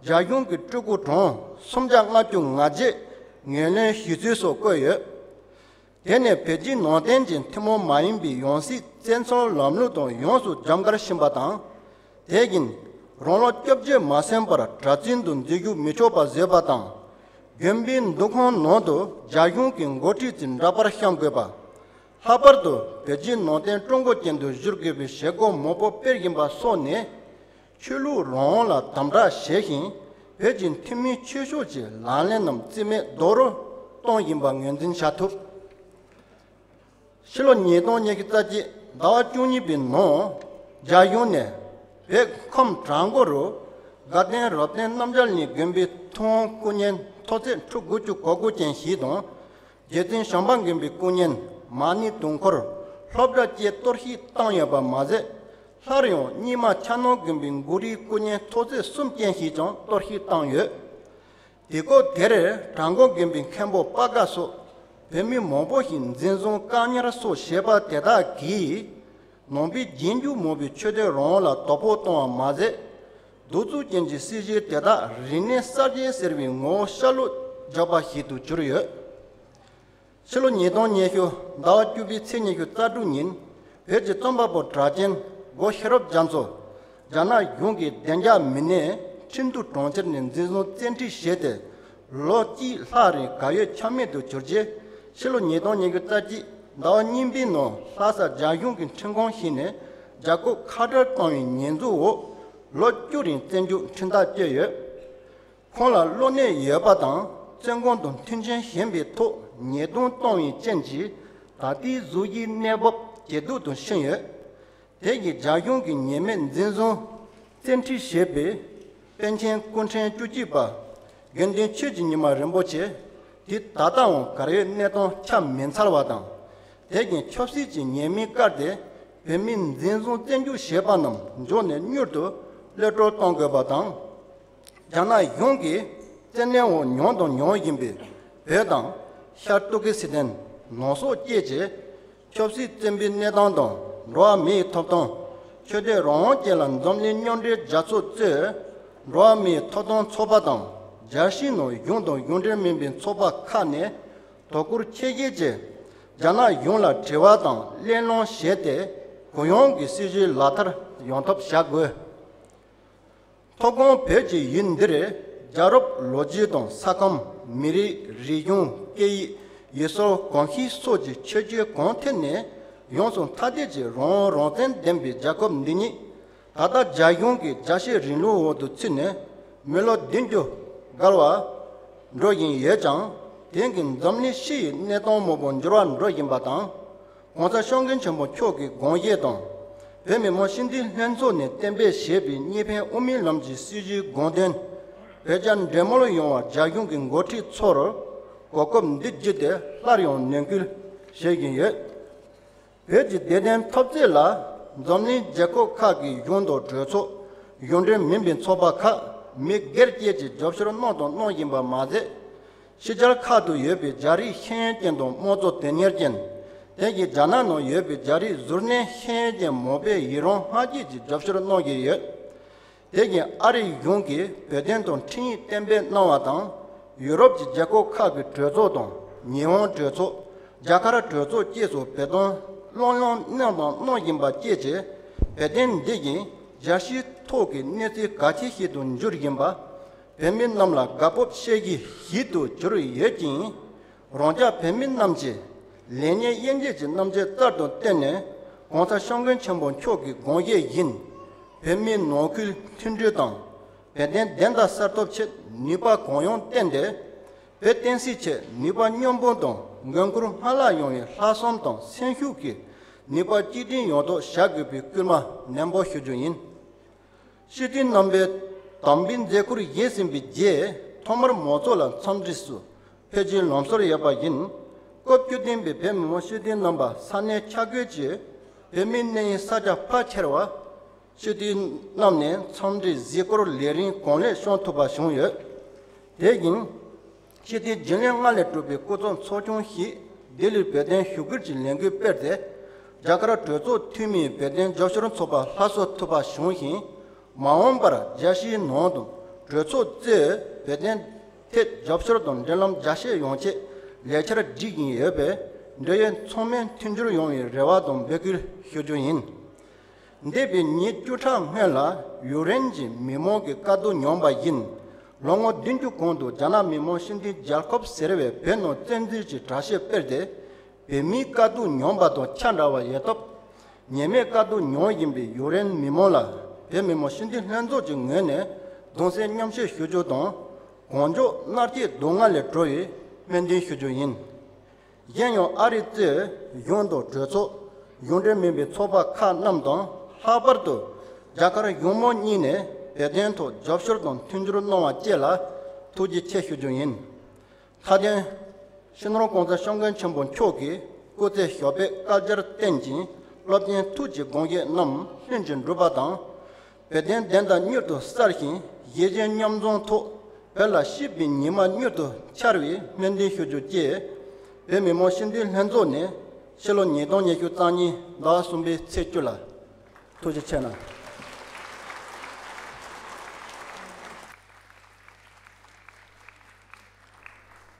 རྒྱ་གཞུང་གི་སྤྲུལ་སྐུ་གྲངས་སུམ་བརྒྱ་ལྔ་བཅུ་ང་བརྒྱད་ངོས་ལེན་ཞུས་ཚུལ་སོགས་བཀོད་ཡོད། དེ་ནས་བོད་བརྒྱུད་ནང་བསྟན་གྱི་ཐུན་མོང་མ་ཡིན་པའི་ཡང་སྲིད་བཙན་འཛུལ་ལམ་ལུགས་དང་ཡོངས་སུ་འཇམ་དཀར་ཕྱིན་པ་དང་། དེ་བཞིན་རང་ལོ་བཅོ་བརྒྱད་མ་ཟིན་པར་གྲྭ་བཙུན་དུ་འཛུལ་ཞུགས་མི་ཆོག་པ་བཟོས་པ་དང་། དགོན་པའི་འདུ་ཁང་ནང་དུ་རྒྱ་གཞུང་གི་འགོ་ཁྲིད་ཚོས་འདྲ་པར་བཤམས་དགོས་པ། ལྷག་པར་དུ་བོད་བརྒྱུད་ནང་བསྟན་ཀྲུང་གོ་ཅན་དུ་བསྒྱུར་དགོས་པའི་བྱེད་སྒོ་མང་པོ་སྤེལ་བཞིན་པ་སོགས་ནས། ཆོས་ལུགས་རང་དབང་ལ་དམ་དྲག་བྱས་ཤིང་། བོད་ཀྱི་ཐུན་མིན་ཆོས་ཕྱོགས་ཀྱི་ལག་ལེན་རྣམས་རྩིས་མེད་རྡོག་རོལ་གཏོང་བཞིན་པ་ངོས་འཛིན་བྱ་ཐུབ། ཕྱི་ལོ་ཉིས་སྟོང་ཉི་ཤུ་རྩ་གཅིག་ཟླ་བ་བཅུ་གཉིས་པའི་ནང་རྒྱ་གཞུང་ནས་བོད་ཁམས་བྲག་འགོ་རུ་དགའ་ལྡན་རབ་བརྟན་རྣམ་རྒྱལ་གླིང་དགོན་པའི་ཐུན་དབང་སྐུ་བརྙན་མཐོ་ཚད་ཁྲི་དགུ་བཅུ་གོ་དགུ་ཅན་ཞིག་དང་། རྗེ་བཙུན་བྱམས་པ་མགོན་པོའི་སྐུ་བརྙན་མ་ཎི་དུང་འཁོར་སློབ་གྲྭ་བཅས་གཏོར་བཤིག་བཏང་ཡོད་པ་མ་ཟད། སླར་ཡང་རྙིང་མ་ཕྱག་ན་མགོན་པོའི་མགུལ་རིའི་སྐུ་བརྙན་མཐོ་ཚད་གསུམ་ཅན་ཞིག་ཀྱང་གཏོར་བཤིག་བཏང་ཡོད། དུས་སྐབས་དེར་བྲག་འགོ་དགོན་པའི་མཁན་པོ་པ་དགའ་སོགས་བོད་མི་མང་པོ་ཞིག་འཛིན་བཟུང་བཀག་ཉར་སོགས་བྱས་པ་དེ་དག་གིས། ནང་པའི་རྗེས་འཇུག་མང་པོའི་ཆོས་དད་རང་དབང་ལ་དོ་ཕོག་བཏང་བ་མ་ཟད། གདུག་རྩུབ་ཅན་གྱི་སྲིད་བྱུས་དེ་དག་རིག་གནས་གསར་བརྗེ་ཟེར་བའི་ངོ་བོ་ཤར་ལྷོ་རྒྱག་པ་ཞིག་ཏུ་གྱུར་ཡོད། ཕྱི་ལོ་ཉིས་སྟོང་ཉི་ཤུ་ཟླ་བ་བཅུ་པའི་ཚེས་ཉི་ཤུ་རྩ་དྲུག་ཉིན། བོད་ཀྱི་རྩོམ་པ་པོ་གྲགས་ཅན་སྒོ་ཤེས་རབ་རྒྱ་མཚོ་རྒྱ་ནག་གཞུང་གི་བདེ་འཇགས་མི་སྣས་ཁྲིན་ཏུའུ་གྲོང་ཁྱེར་ནས་འཛིན་བཟུང་བཙན་ཁྲིད་བྱས་ཏེ། ལོ་གཅིག་ལྷག་རིང་གར་ཡོད་ཆ་མེད་དུ་གྱུར་རྗེས། ཕྱི་ལོ་ཉིས་སྟོང་ཉི་ཤུ་རྩ་གཅིག་ ཟླ་བ་གཉིས་པའི་ནང་ལྷ་ས་རྒྱ་གཞུང་གི་ཁྲིམས་ཁང་ཞིག་ནས་རྒྱལ་ཁབ་ཁ་བྲལ་བཏང་བའི་ཉེས་འཛུགས་འོག་ལོ་བཅུ་རིང་བཙོན་འཇུག་ཁྲིམས་ཐག་བཅད་ཡོད། ཁོང་ལ་གློ་ནད་ཡོད་པ་དང་བཙོན་ཁང་དུ་མཐུན་རྐྱེན་ཞན་པའི་ཐོག་ཉེས་རྡུང་བཏང་བའི་རྐྱེན་གྱིས་ད་ལྟའི་གཟུགས་གཞིའི་གནས་བབ་ཇེ་སྡུག་ཏུ་ཕྱིན་ཡོད། དེ་གིས་རྒྱ་གཞུང་གིས་ཉེས་མེད་འཛིན་བཟུང་བཙན་ཁྲིད་བྱས་པའི་པཎ་ཆེན་སྐུ་ཕྲེང་བཅུ་གཅིག་པ་དགེ་འདུན་ཆོས་ཀྱི་ཉི་མ་རིན་པོ་ཆེ་དེ་ད་ལྟའང་གར་ཡོད་གནས་སྟངས་ཆ་མི་འཚལ་བ་དང་། དེ་བཞིན་ཆབ་སྲིད་ཀྱི་ཉེས་མིང་བཀལ་ཏེ་བོད་མིའི་འཛིན་བཟུང་བཙོན་འཇུག་བྱས་པ་རྣམས་མགྱོགས་ནས་མྱུར་དུ་གློད་བཀྲོལ་གཏོང་དགོས་པ་དང་། རྒྱ་ནག་གཞུང་གིས་བཙན་གནོན་འོག་མྱོང་དང་མྱོང་བཞིན་པའི་བོད་དང་ཤར་ཏུར་ཀི་སི་ཐན། ནང་སོག་བཅས་ཀྱི་ཆབ་སྲིད་བཙོན་པའི་གནས་སྟངས་དང་འགྲོ་བ་མིའི་ཐོབ་ཐང་། ཆོས་དད་རང་དབང་བཅས་ལ་འཛམ་གླིང་མཉམ་འབྲེལ་རྒྱལ་ཚོགས་གཙོས་འགྲོ་བ་མིའི་ཐོབ་ཐང་ཚོགས་པ་དང་རྒྱལ་སྤྱིའི་ནང་གཞུང་དང་གཞུང་འབྲེལ་མིན་པའི་ཚོགས་པ་ཁག་ནས་དོ་ཁུར་ཆེ་བཞེས་ཀྱིས་རྒྱ་ནག་གཞུང་ལ་དྲི་བ་དང་གླེང་སློང་བྱས་ཏེ་གུ་ཡངས་ཀྱི་སྲིད་བྱུས་ལག་བསྟར་ཡོང་ཐབས་བྱ་དགོས། མཐོ་སྒང་བོད་ཀྱི་ཡུལ་འདིར་རྒྱལ་རབས་ལོ་རྒྱུས་དང་ས་ཁམས། མི་རིགས། རིག་གཞུང་། སྐད་ཡིག་ཡུལ་སྲོལ། གོམས་གཤིས་སོགས་ཀྱི་ཁྱད་ཆོས་གང་ཐད་ནས་ཡོངས་སུ་ཐ་དད་ཀྱི་རང་དབང་རང་བཙན་ལྡན་པའི་རྒྱལ་ཁབ་འདི་ཉིད་ད་ལྟ་རྒྱ་གཞུང་གི་རྒྱལ་བཤད་རིང་ལུགས་འོག་ཏུ་ཚུད་ནས་མི་ལོ་བདུན་ཅུ་བརྒལ་བ་འགྲོ་བཞིན་ཡོད་ཀྱང་། དེང་གི་འཛམ་གླིང་སྤྱི་ཡི་གནས་སྟངས་མང་པོ་འགྱུར་བ་འགྲོ་བཞིན་པ་དང་། ༸གོང་ས་༸སྐྱབས་མགོན་ཆེན་པོ་མཆོག་གི་དགོངས་བཞེད་དང་། བོད་མི་མང་སྤྱི་འཐུས་ལྷན་ཚོགས་ནས་གཏན་འབེབས་བྱས་པའི་གཉིས་ཕན་དབུ་མའི་ལམ་གྱི་སྲིད་བྱུས་དགོངས་དོན་བོད་རྒྱ་འབྲེལ་མོལ་ཡོང་བར་རྒྱ་གཞུང་གི་འགོ་ཁྲིད་ཚོར་གོ་སྐབས་འདི་བརྒྱུད་དེ་སླར་ཡང་ནན་སྐུལ་བྱེད་བཞིན་ཡོད། བོད་ཀྱི་བདེ་དོན་འཐབ་རྩོད་ལ་འཛམ་གླིང་རྒྱལ་ཁབ་ཁག་གི་གཞུང་དང་གྲོས་ཚོགས། གཞུང་འབྲེལ་མིན་པའི་ཚོགས་པ་ཁག་མི་སྒེར་བཅས་ཀྱིས་རྒྱབ་སྐྱོར་གནང་དང་གནང་བཞིན་པ་མ་ཟད། ཕྱི་རྒྱལ་ཁག་ཏུ་ཡོད་པའི་རྒྱ་རིགས་ཤེས་ཡོན་ཅན་དང་དམངས་གཙོ་དོན་གཉེར་ཅན། དེ་བཞིན་རྒྱ་ནག་ནང་ཡོད་པའི་རྒྱ་རིགས་གཟུར་གནས་ཤེས་ཡོན་ཅན་མང་པོས་ཡི་རང་སྔ་རྗེས་ཀྱི་རྒྱབ་སྐྱོར་གནང་བཞིན་ཡོད། དེ་བཞིན་ཨ་རིའི་གཞུང་གིས་བོད་དོན་དང་ཁྲིམས་ཡིག་གཏན་འབེབས་གནང་བ་དང་། ཡུ་རོབ་ཀྱི་རྒྱལ་ཁབ་ཁག་གི་གྲོས་ཚོགས་དང་ཉི་ཧོང་གྲོས་ཚོགས། རྒྱ་གར་གྲོས་ཚོགས་བཅས་སུ་བོད་དོན་སློབ་སྦྱོང་གནང་དང་གནང་བཞིན་པ་བཅས་ཀྱིས་བོད་དོན་འདི་བཞིན་རྒྱལ་སྤྱིའི་ཐོག་གི་གནས་ཚུལ་གལ་ཆེ་ཞིག་ཏུ་འགྱུར་བཞིན་པ། བོད་མི་རྣམས་ལ་དགའ་སྤོབས་བྱེད་གཞི་ཞིག་ཏུ་གྱུར་ཡོད་ཅིང་། རང་ཅག་བོད་མི་རྣམས་ཀྱི་ལེགས་ཉེས་དབྱེ་འབྱེད་ཀྱི་རྣམ་དཔྱོད་རྩལ་དུ་བཏོན་ནས་༸གོང་ས་༸སྐྱབས་མགོན་ཆེན་པོ་མཆོག་གི་དགོངས་བཞེད་བཞིན་བོད་མིའི་ནང་ཁུལ་མཐུན་སྒྲིལ་དང་བོད་དོན་བདེན་མཐའ་གསལ་ཐབས་ཆེད་ནུས་པ་གང་ཡོང་བཏོན་ཏེ། བོད་བསྟན་སྲིད་ཆེད་ནུས་པ་མཉམ་སྤུངས་དང་འགན་ཁུར་སྔར་ལྷག་ཡོང་བའི་ལྷག་བསམ་དང་སེམས་ཤུགས་ཀྱིས་ནུས་པ་གཅིག་སྒྲིལ་ཡོང་ཐབས་བྱ་དགོས་པའི་སྐུལ་མ་ནན་པོ་ཞུ་རྒྱུ་ཡིན། སྤྱི་འཐུས་རྣམ་པས་དམ་པའི་མཛད་ཁུར་བཞེས་ཟིན་པའི་རྗེས་ཐོག་མར་མང་ཚོགས་ལ་འཚམས་འདྲི་སུ་ཕེབས་རྒྱུའི་ལམ་སྲོལ་ཡོད་པ་བཞིན། སྐབས་བཅུ་བདུན་པའི་བོད་མི་མང་སྤྱི་འཐུས་རྣམ་པ་ས་གནས་ཆ་བགོས་ཀྱིས་བོད་མིའི་གནས་ཡུལ་ས་ཆ་ཕལ་ཆེ་བར་སྤྱི་འཐུས་རྣམས་ནས་འཚམས་འདྲིའི་གཟིགས་སྐོར་ལས་རིམ་གང་ལེགས་བསྐྱངས་ཐུབ་པ་བྱུང་ཡོད། དེ་བཞིན། སྤྱི་འཐུས་རྒྱུན་ལས་ལྔ་ལས་གྲུབ་པའི་སྐུ་ཚབ་ཚོགས་ཆུང་ཞིག་ལྡི་ལིར་བོད་དོན་ཞུ་སྐུལ་གྱི་ལས་འགུལ་སྤེལ་ཏེ། རྒྱ་གར་གྲོས་ཚོགས་འཐུས་མིའི་བོད་དོན་རྒྱབ་སྐྱོར་ཚོགས་པ་སླར་གསོ་ཐུབ་པ་བྱུང་ཞིང་། མ་འོངས་པར་རྒྱལ་སྤྱིའི་ནང་དུ་གྲོས་ཚོགས་གཙོས་བོད་དོན་ཐད་རྒྱབ་སྐྱོར་དང་འབྲེལ་ལམ་རྒྱ་སྐྱེད་ཡོང་ཆེད་ལས་འཆར་སྒྲིག་བཞིན་ཡོད་པས། འབྲེལ་ཡོད་ཚང་མས་མཐུན་འགྱུར་ཡོང་བའི་རེ་བ་དང་འབོད་སྐུལ་ཞུ་རྒྱུ་ཡིན། འདས་པའི་ཉིན་བཅུ་ཕྲག་སྔོན་ལ་ཡུཀ་རེན་གྱི་མི་མང་གི་དཀའ་སྡུག་མྱངས་པ་བཞིན། ལོ་ངོ་བདུན་ཅུ་གོང་དུ་རྒྱ་ནག་མི་དམངས་སྤྱི་མཐུན་རྒྱལ་ཁབ་ཟེར་བས་བོད་ནང་བཙན་འཛུལ་གྱི་དྲག་ཤོས་སྤེལ་ཏེ། བོད་མིའི་དཀའ་སྡུག་མྱངས་པ་དང་ཆ་འདྲ་བ་ཡོད་སྟབས། ཉེས་མེད་དཀའ་སྡུག་མྱོང་བཞིན་པའི་ཡུཀ་རེན་མི་མང་ལ་བོད་མི་མང་སྤྱི་འཐུས་ལྷན་ཚོགས་ཀྱི་ངོས་ནས་གདུང་སེམས་མཉམ་སྐྱེད་ཞུ་རྒྱུ་དང་། གང་མགྱོགས་མནར་གཅོད་སྡུག་བསྔལ་ལས་གྲོལ་བའི་སྨོན་འདུན་ཞུ་རྒྱུ་ཡིན། གཞན་ཡང་ཨ་རི་གཙོས་གཞུང་དང་གྲོས་ཚོགས། གཞུང་འབྲེལ་མིན་པའི་ཚོགས་པ་ཁག་རྣམས་དང་། ལྷག་པར་དུ་རྒྱ་གར་གཞུང་མང་གཉིས་ནས་བོད་དོན་ཐོག་རྒྱབ་སྐྱོར་དང་མཐུན་འགྱུར་གནང་བ་བཅས་ལ་ཐུགས་རྗེ་ཆེ་ཞུ་རྒྱུ་ཡིན། མཐའ་དོན། སྤྱི་ནོར་༸གོང་ས་༸སྐྱབས་མགོན་ཆེན་པོ་མཆོག་གིས་སྐུ་ཚེ་ཞབས་པད་བསྐལ་བརྒྱར་བརྟན་ཅིང་། རླབས་ཆེན་ཐུགས་ཀྱི་དགོངས་བཞེད་རྣམས་ལྷུན་གྱིས་འགྲུབ་པ་དང་། བོད་དོན་བདེན་མཐའ་མྱུར་དུ་གསལ་ཞིང་། གཞིས་བྱེས་མཉམ་འཛོམས་ཐོག་བོད་ལ་སྐྱིད་པའི་ཉི་མ་མྱུར་དུ་འཆར་བའི་སྨོན་འདུན་ཞུ་རྒྱུ་བཅས། བོད་མི་མང་སྤྱི་འཐུས་ལྷན་ཚོགས་ནས་ཕྱི་ལོ་ཉིས་སྟོང་ཉི་ཤུ་རྩ་གཉིས་ཟླ་བ་གསུམ་པའི་ཚེས་བཅུ་ལ། ཐུགས་རྗེ་ཆེ་གནང་།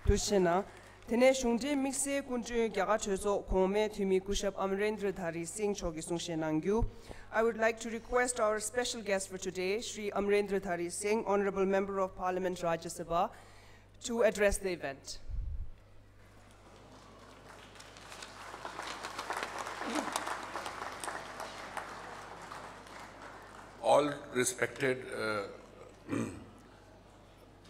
ཐུགས་རྗེ་གནང་། དེ་ནས་གཞུང་འབྲེལ་དམིགས་བསལ་སྐུ་མགྲོན་རྒྱ་གར་གྲོས་ཚོགས་གོང་མའི་འཐུས་མི་སྐུ་ཞབས་ཨམ་རེན་དྲ་དྷ་རི་སིང་མཆོག་གིས་གསུང་བཤད་གནང་རྒྱུ། I would like to request our special guest for today, Shri Amarendra Dhari Singh, Honorable Member of Parliament, Rajya Sabha, to address the event. Respected uh,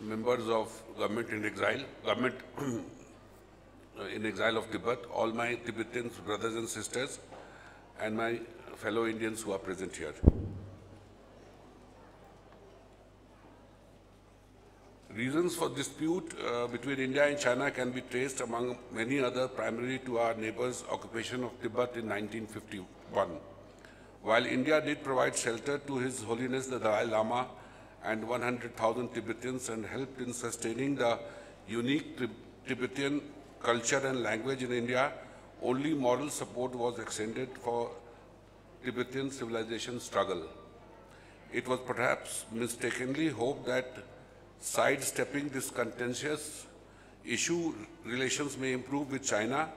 members of government in exile, government uh, in exile of Tibet, all my Tibetans, brothers and sisters, and my fellow Indians who are present here. Reasons for dispute uh, between India and China can be traced, among many other, primarily to our neighbors' occupation of Tibet in nineteen fifty-one. While India did provide shelter to His Holiness the Dalai Lama and one hundred thousand Tibetans and helped in sustaining the unique Tib- Tibetan culture and language in India, only moral support was extended for Tibetan civilization struggle. It was perhaps mistakenly hoped that sidestepping this contentious issue, relations may improve with China,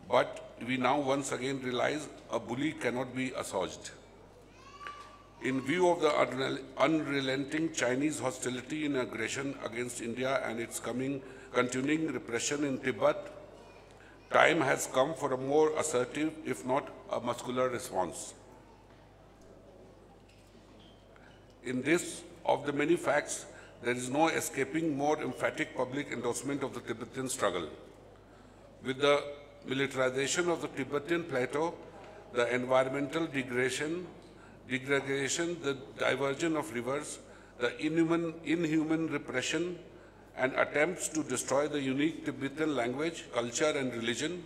but we now once again realize a bully cannot be assuaged. In view of the unrel- unrelenting Chinese hostility and aggression against India and its coming continuing repression in Tibet, time has come for a more assertive, if not a muscular, response. In this, of the many facts, there is no escaping more emphatic public endorsement of the Tibetan struggle. With the militarization of the Tibetan plateau, the environmental degradation, degradation, the diversion of rivers, the inhuman, inhuman repression and attempts to destroy the unique Tibetan language, culture, and religion,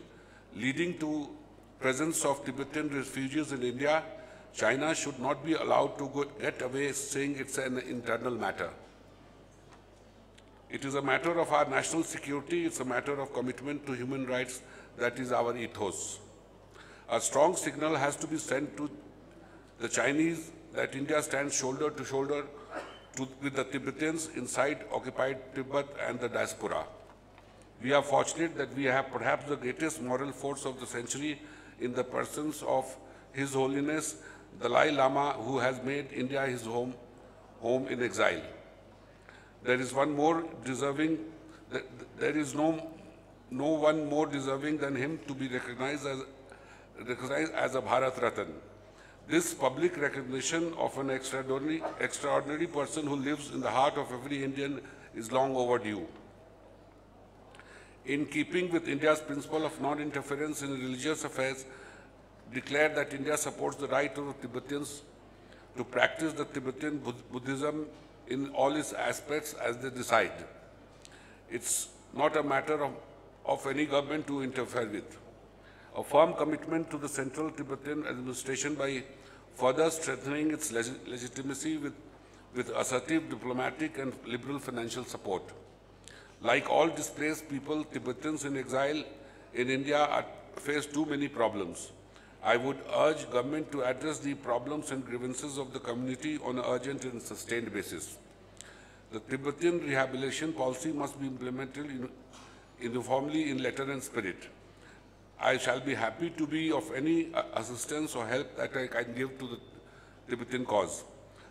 leading to presence of Tibetan refugees in India, China should not be allowed to go, get away saying it's an internal matter. It is a matter of our national security, it's a matter of commitment to human rights that is our ethos. A strong signal has to be sent to the Chinese that India stands shoulder to shoulder to, with the Tibetans inside occupied Tibet and the diaspora. We are fortunate that we have perhaps the greatest moral force of the century in the persons of His Holiness Dalai Lama, who has made India his home, home in exile. There is one more deserving, th- th- there is no, no one more deserving than him to be recognized as, recognized as a Bharat Ratan. This public recognition of an extraordinary, extraordinary person who lives in the heart of every Indian is long overdue. In keeping with India's principle of non-interference in religious affairs, declared that India supports the right of Tibetans to practice the Tibetan Bud- Buddhism in all its aspects as they decide. It's not a matter of, of any government to interfere with. A firm commitment to the central Tibetan administration by further strengthening its legi- legitimacy with, with assertive diplomatic and liberal financial support. Like all displaced people, Tibetans in exile in India are, face too many problems. I would urge government to address the problems and grievances of the community on an urgent and sustained basis. The Tibetan rehabilitation policy must be implemented in, uniformly in letter and spirit. I shall be happy to be of any uh, assistance or help that I can give to the Tibetan cause.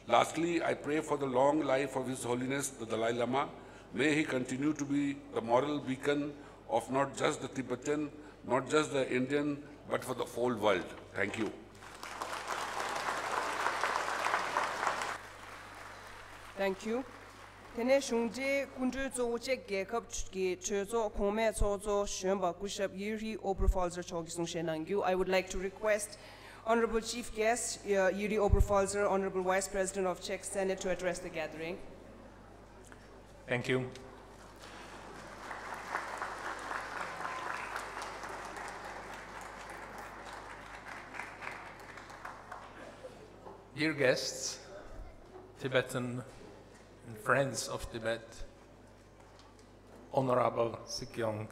Lastly, I pray for the long life of His Holiness the Dalai Lama. May he continue to be the moral beacon of not just the Tibetan, not just the Indian, but for the whole world. Thank you. Thank you. དེ་ནས་གཞུང་འབྲེལ་སྐུ་མགྲོན་གཙོ་བོ་ཅེཀ་རྒྱལ་ཁབ་ཀྱི་གྲོས་ཚོགས་གོང་མའི་ཚོགས་གཙོ་གཞོན་པ་སྐུ་ཞབས་ཡུ་རི་ཨོ་པར་ཧྥལ་ཛར་མཆོག་གིས་གསུང་བཤད་གནང་རྒྱུ། I would like to request Honorable Chief Guest uh, Yuri Oberpfalzer, Honorable Vice President of Czech Senate, to address the gathering. Thank you. Dear guests, Tibetan and friends of Tibet, Honorable Sikyong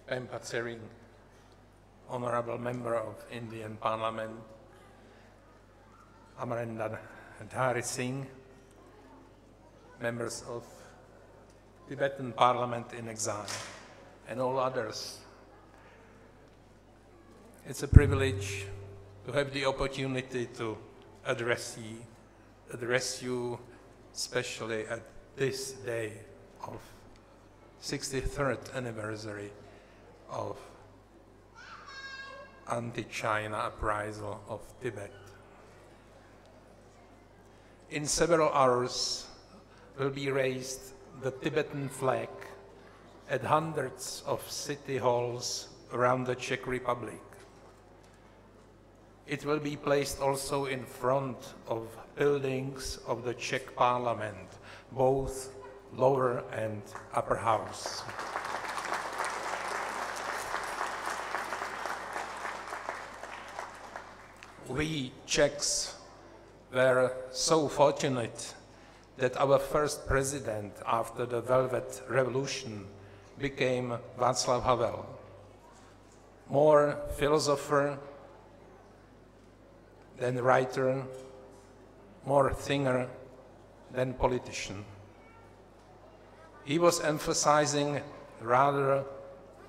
Penpa Tsering, Honorable Member of Indian Parliament, Amarendra Dhari Singh, members of Tibetan Parliament in exile, and all others. It's a privilege to have the opportunity to address you, address you especially at this day of sixty-third anniversary of anti-China uprisal of Tibet. In several hours will be raised the Tibetan flag at hundreds of city halls around the Czech Republic. It will be placed also in front of buildings of the Czech Parliament, both lower and upper house. We Czechs were so fortunate that our first president after the Velvet Revolution became Václav Havel. More philosopher than writer, more thinker than politician. He was emphasizing rather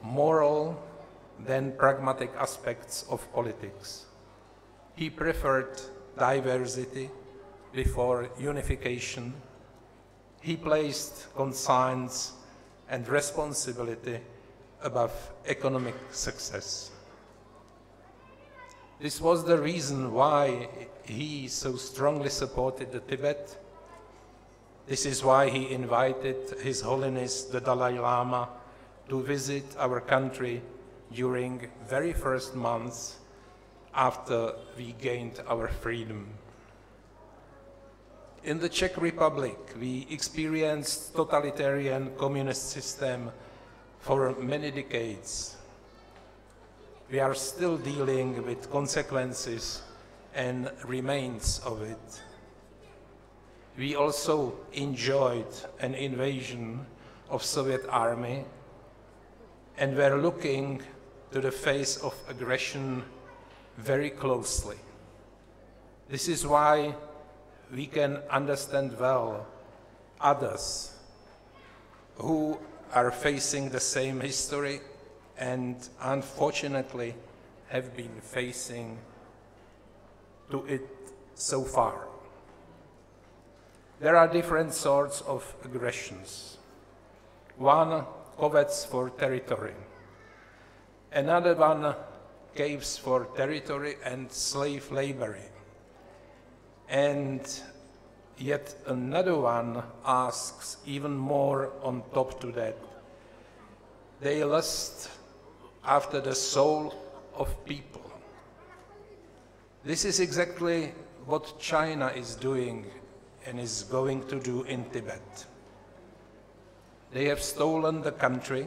moral than pragmatic aspects of politics. He preferred diversity before unification. He placed conscience and responsibility above economic success. This was the reason why he so strongly supported the Tibet. This is why he invited His Holiness the Dalai Lama to visit our country during very first months after we gained our freedom. In the Czech Republic, we experienced totalitarian communist system for many decades. We are still dealing with consequences and remains of it. We also enjoyed an invasion of Soviet army and were looking to the face of aggression very closely. This is why we can understand well others who are facing the same history and unfortunately have been facing to it so far. There are different sorts of aggressions. One covets for territory. Another one caves for territory and slave labor. And yet another one asks even more on top to that. They lust after the soul of people. This is exactly what China is doing and is going to do in Tibet. They have stolen the country.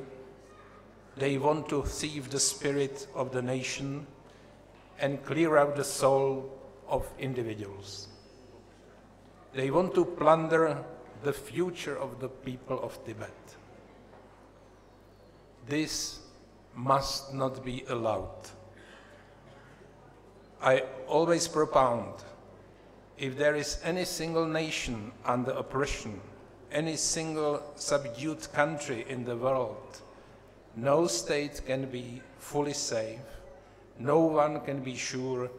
They want to thieve the spirit of the nation and clear out the soul of individuals. They want to plunder the future of the people of Tibet. This must not be allowed. I always propound, if there is any single nation under oppression, any single subdued country in the world, no state can be fully safe, no one can be sure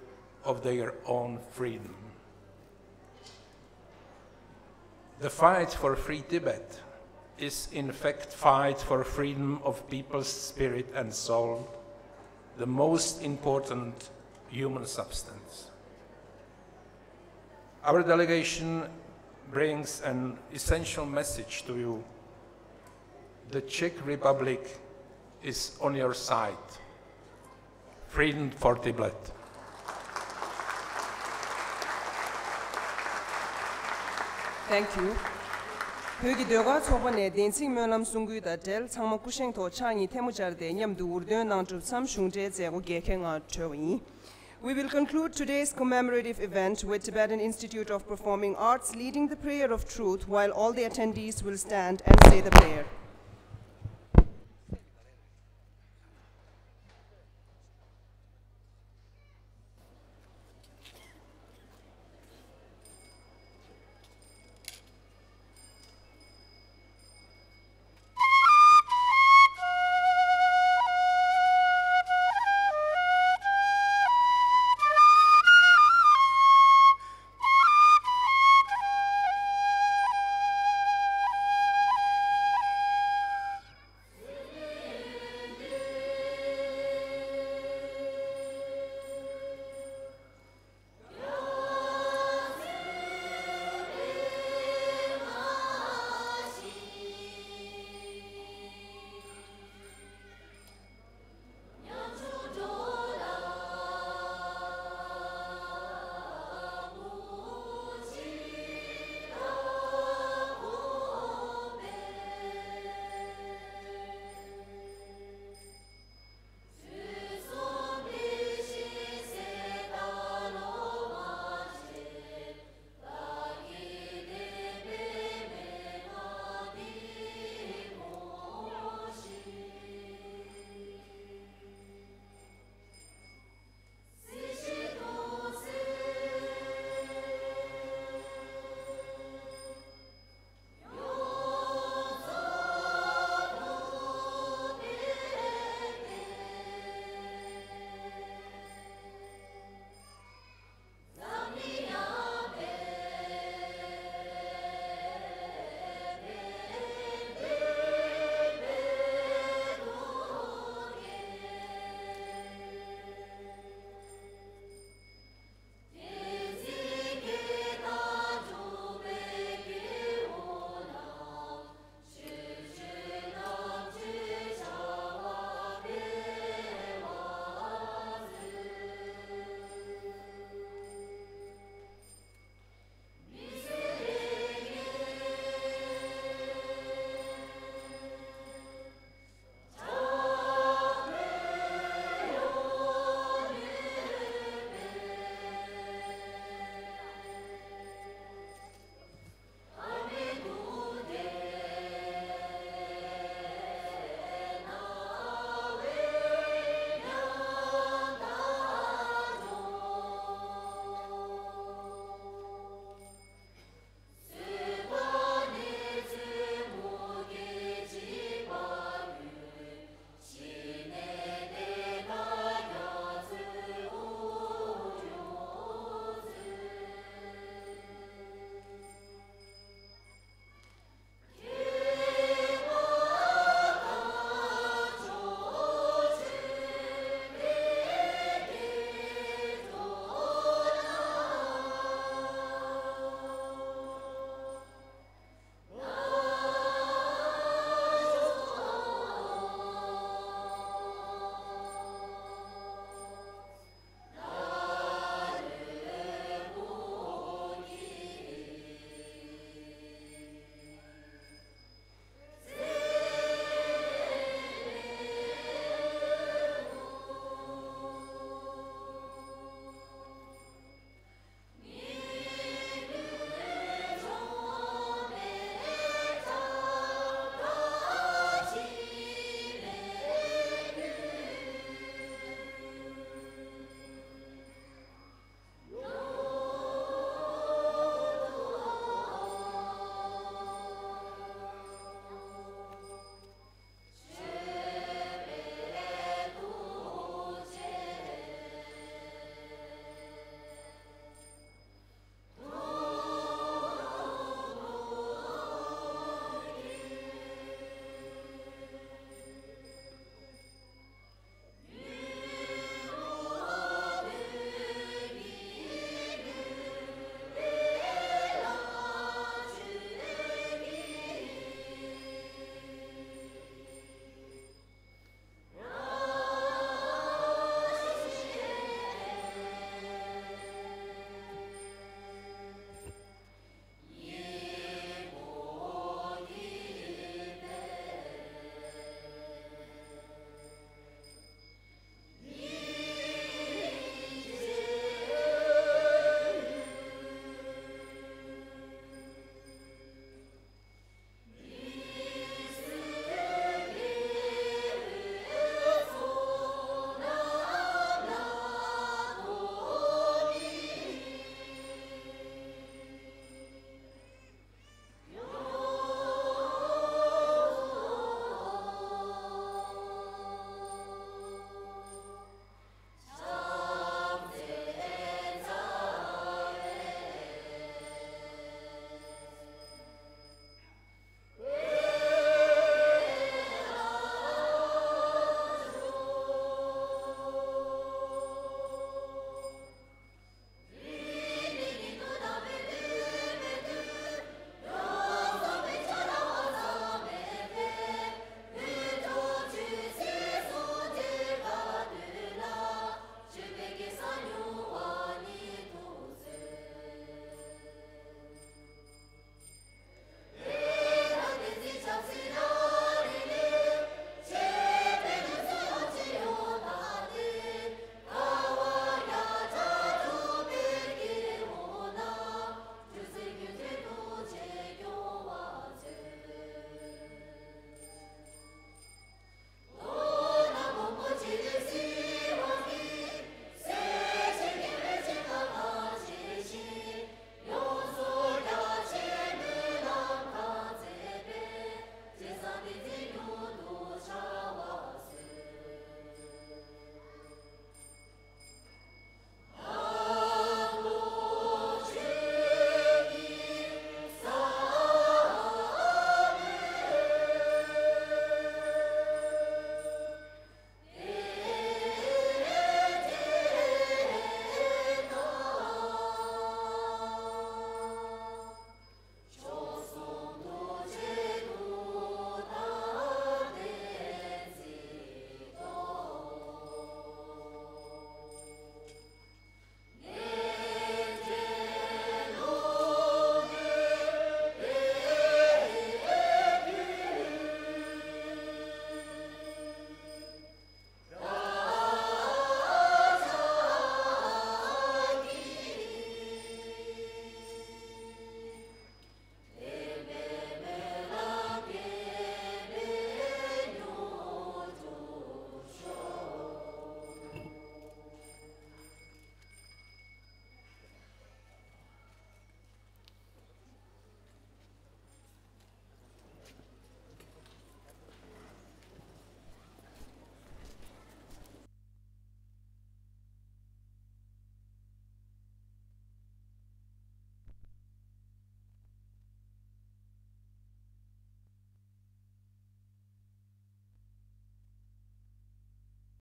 of their own freedom. The fight for free Tibet is in fact fight for freedom of people's spirit and soul, the most important human substance. Our delegation brings an essential message to you. The Czech Republic is on your side. Freedom for Tibet. Thank you. བོད་ཀྱི་ཟློས་གར་ཚོགས་པ་ནས་བདེན་ཚིག་སྨོན་ལམ་གསུང་སྐུལ་དང་འབྲེལ་ཚང་མ་སྐུ་བཞེངས་ཐོག་ཕྱག་གཉིས་ཐལ་མོ་སྦྱར་ཏེ་མཉམ་དུ་འུར་འདོན་གནང་གྲུབ་མཚམས་གཞུང་འབྲེལ་མཛད་སྒོ་རྒྱལ་ཁའི་ངང་གྲོལ་བ་ཡིན། We will conclude today's commemorative event with Tibetan Institute of Performing Arts leading the prayer of truth while all the attendees will stand and say the prayer.